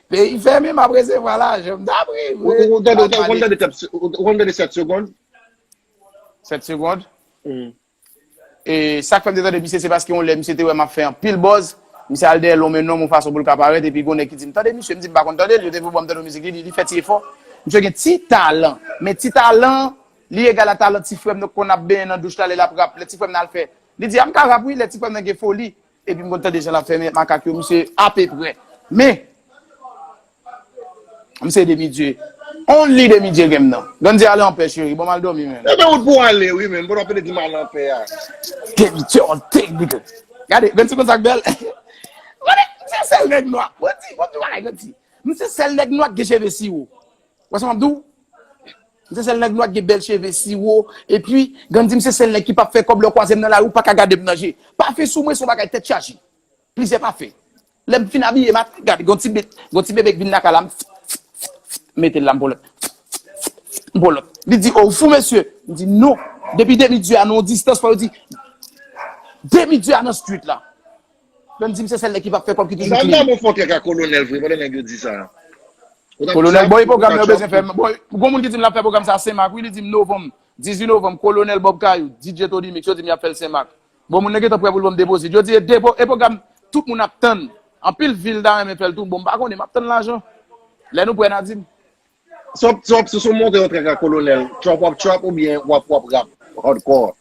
Peyi fèmen, m ap resevwa lajan. M t ap rive. Ou konn tande sèt segonn? Sèt segonn? E sa k fè m te tande misye, se paske yon lè misye te wè m ap fè anpil buzz. Misye al dèyè l yon men nonm yon fason pou l ka parèt, epi gon nèg ki di m, "Tande misye," m di, "M pa konn tande l, yo te voye m tande yon mizik li, li, li fè ti efò." Misye gen ti talan, men ti talan, li egal a talan ti frè m nan k konn ap benyen nan douch la, lè l ap rap, lè ti frè m nan al fè. Li di, "A, m ka rap wi," lè ti frè m nan gen foli, epi m konn tande jan l ap fè men makak yo, misye apeprè. Men, M se demi dye. Only demi dye game nan. Gandhi ale anpè, cheri. Bon, m al dòmi, men. Ebyen, ou pou ale, wi, men. Bon, w ap di m ale anpè a. Demi dye, on thing, nigga. Gade, Gandhi konn sa k bèl. Gade, m se sèl nèg nwa. Gandhi, bon, bagay, Gandhi. M se sèl nèg nwa ki gen cheve siwo. Wè sa m ap di w? M se sèl nèg nwa ki gen bèl cheve siwo. Epi, Gandhi, m se sèl nèg ki p ap fè kòb lè w kwaze m nan lari, ou pa ka gade m nan je. Pafen sou mwen, se yon bagay tèt chaje. Plizyè pafen. Lè m fin abiye, m ap gade, gon ti bebe, gon ti bebe k vin lakay la, m mete l la, m pran lòt. M pran lòt. Li di, "Oh, ou fou, mesye?" M di, "Non." Depi demi dye a nan yon distans, fò yo di, "Demi dye a nan street la." Lè m di, "M se sèl nèg ki p ap fè kòb ki toujou clean." Sa m ta bon fòkè ka kolonèl vre, pandan nèg yo di sa. Kolonèl, bon, e pwogram yo bezwen fè. Bon, gon moun ki di m l ap fè pwogram sa Senmak, wi, li di m novanm, dizuit novanm, Kolonèl Bob Kayou, D J Tony Mix, yo di m y ap fè l Senmak. Bon, moun nan gentan prè pou l ban m depozit. Yo di e depo, e pwogram tout moun ap tann. Anpil vil ta renmen fè l tou. Bon, m pa konnen, m ap tann lajan. Lè nou prè n a di m. Sop, sop, sou sou monte yon trèk ak kolonèl. Trap w ap trap oubyen w ap w ap rap hardcore.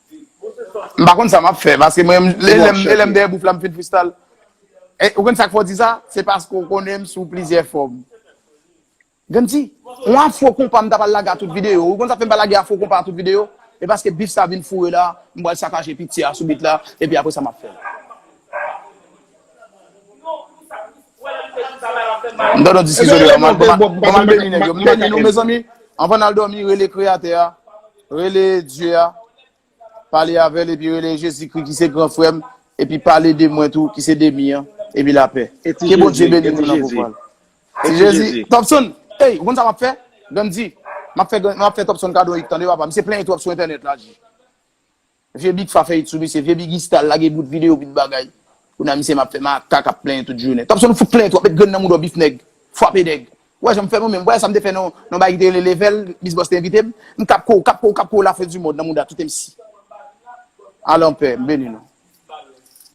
M pa konn sa m ap fè, paske mwen, lè m dèyè bouf la, m fin freestyle. E, ou konn sa k fè w di sa? Se paske w konnen m sou plizyè fòm. Grann di, yon afro konpa m ta pral lage a tout videyo. Ou konn sa fè m pa lage afro konpa a tout videyo? E paske bif sa vin foure la, m pral sakaje piti a sou bit la, epi apre sa m ap fè l. M nan yon diskisyon deja, m al beni nèg yo. M beni nou, mezanmi. Anvan n al dòmi, rele Kreyatè a, rele Dye a, pale avè l, epi rele Jezikri ki se gran frè m, epi pale de mwen tou, ki se demi an, epi lapè. Ke Bondye beni nou nan pouvwa l. Ti Jezi. Topson, ey, ou konn sa m ap fè? Grann di, m ap fè, m ap fè Topson kado hit, tande papa. Misye plenyen twòp sou entènèt la, G. Vye Big Fa fè hit sou misye, vye Big Stal lage bout videyo, bout bagay. Kounye a misye m ap fè makak ap plenyen tout jounen. Topson fout plenyen twòp, met grenn nan mouda w, bif nèg, frape nèg. Ou wè jan m fè mwen menm, ou wè sa m te fè nan yon bagay ki te rele Level, Miss Boss te envite m, m kap kou, kap kou, kap kou, lafen di mond nan mouda tout M C. Al anpè, m beni nou.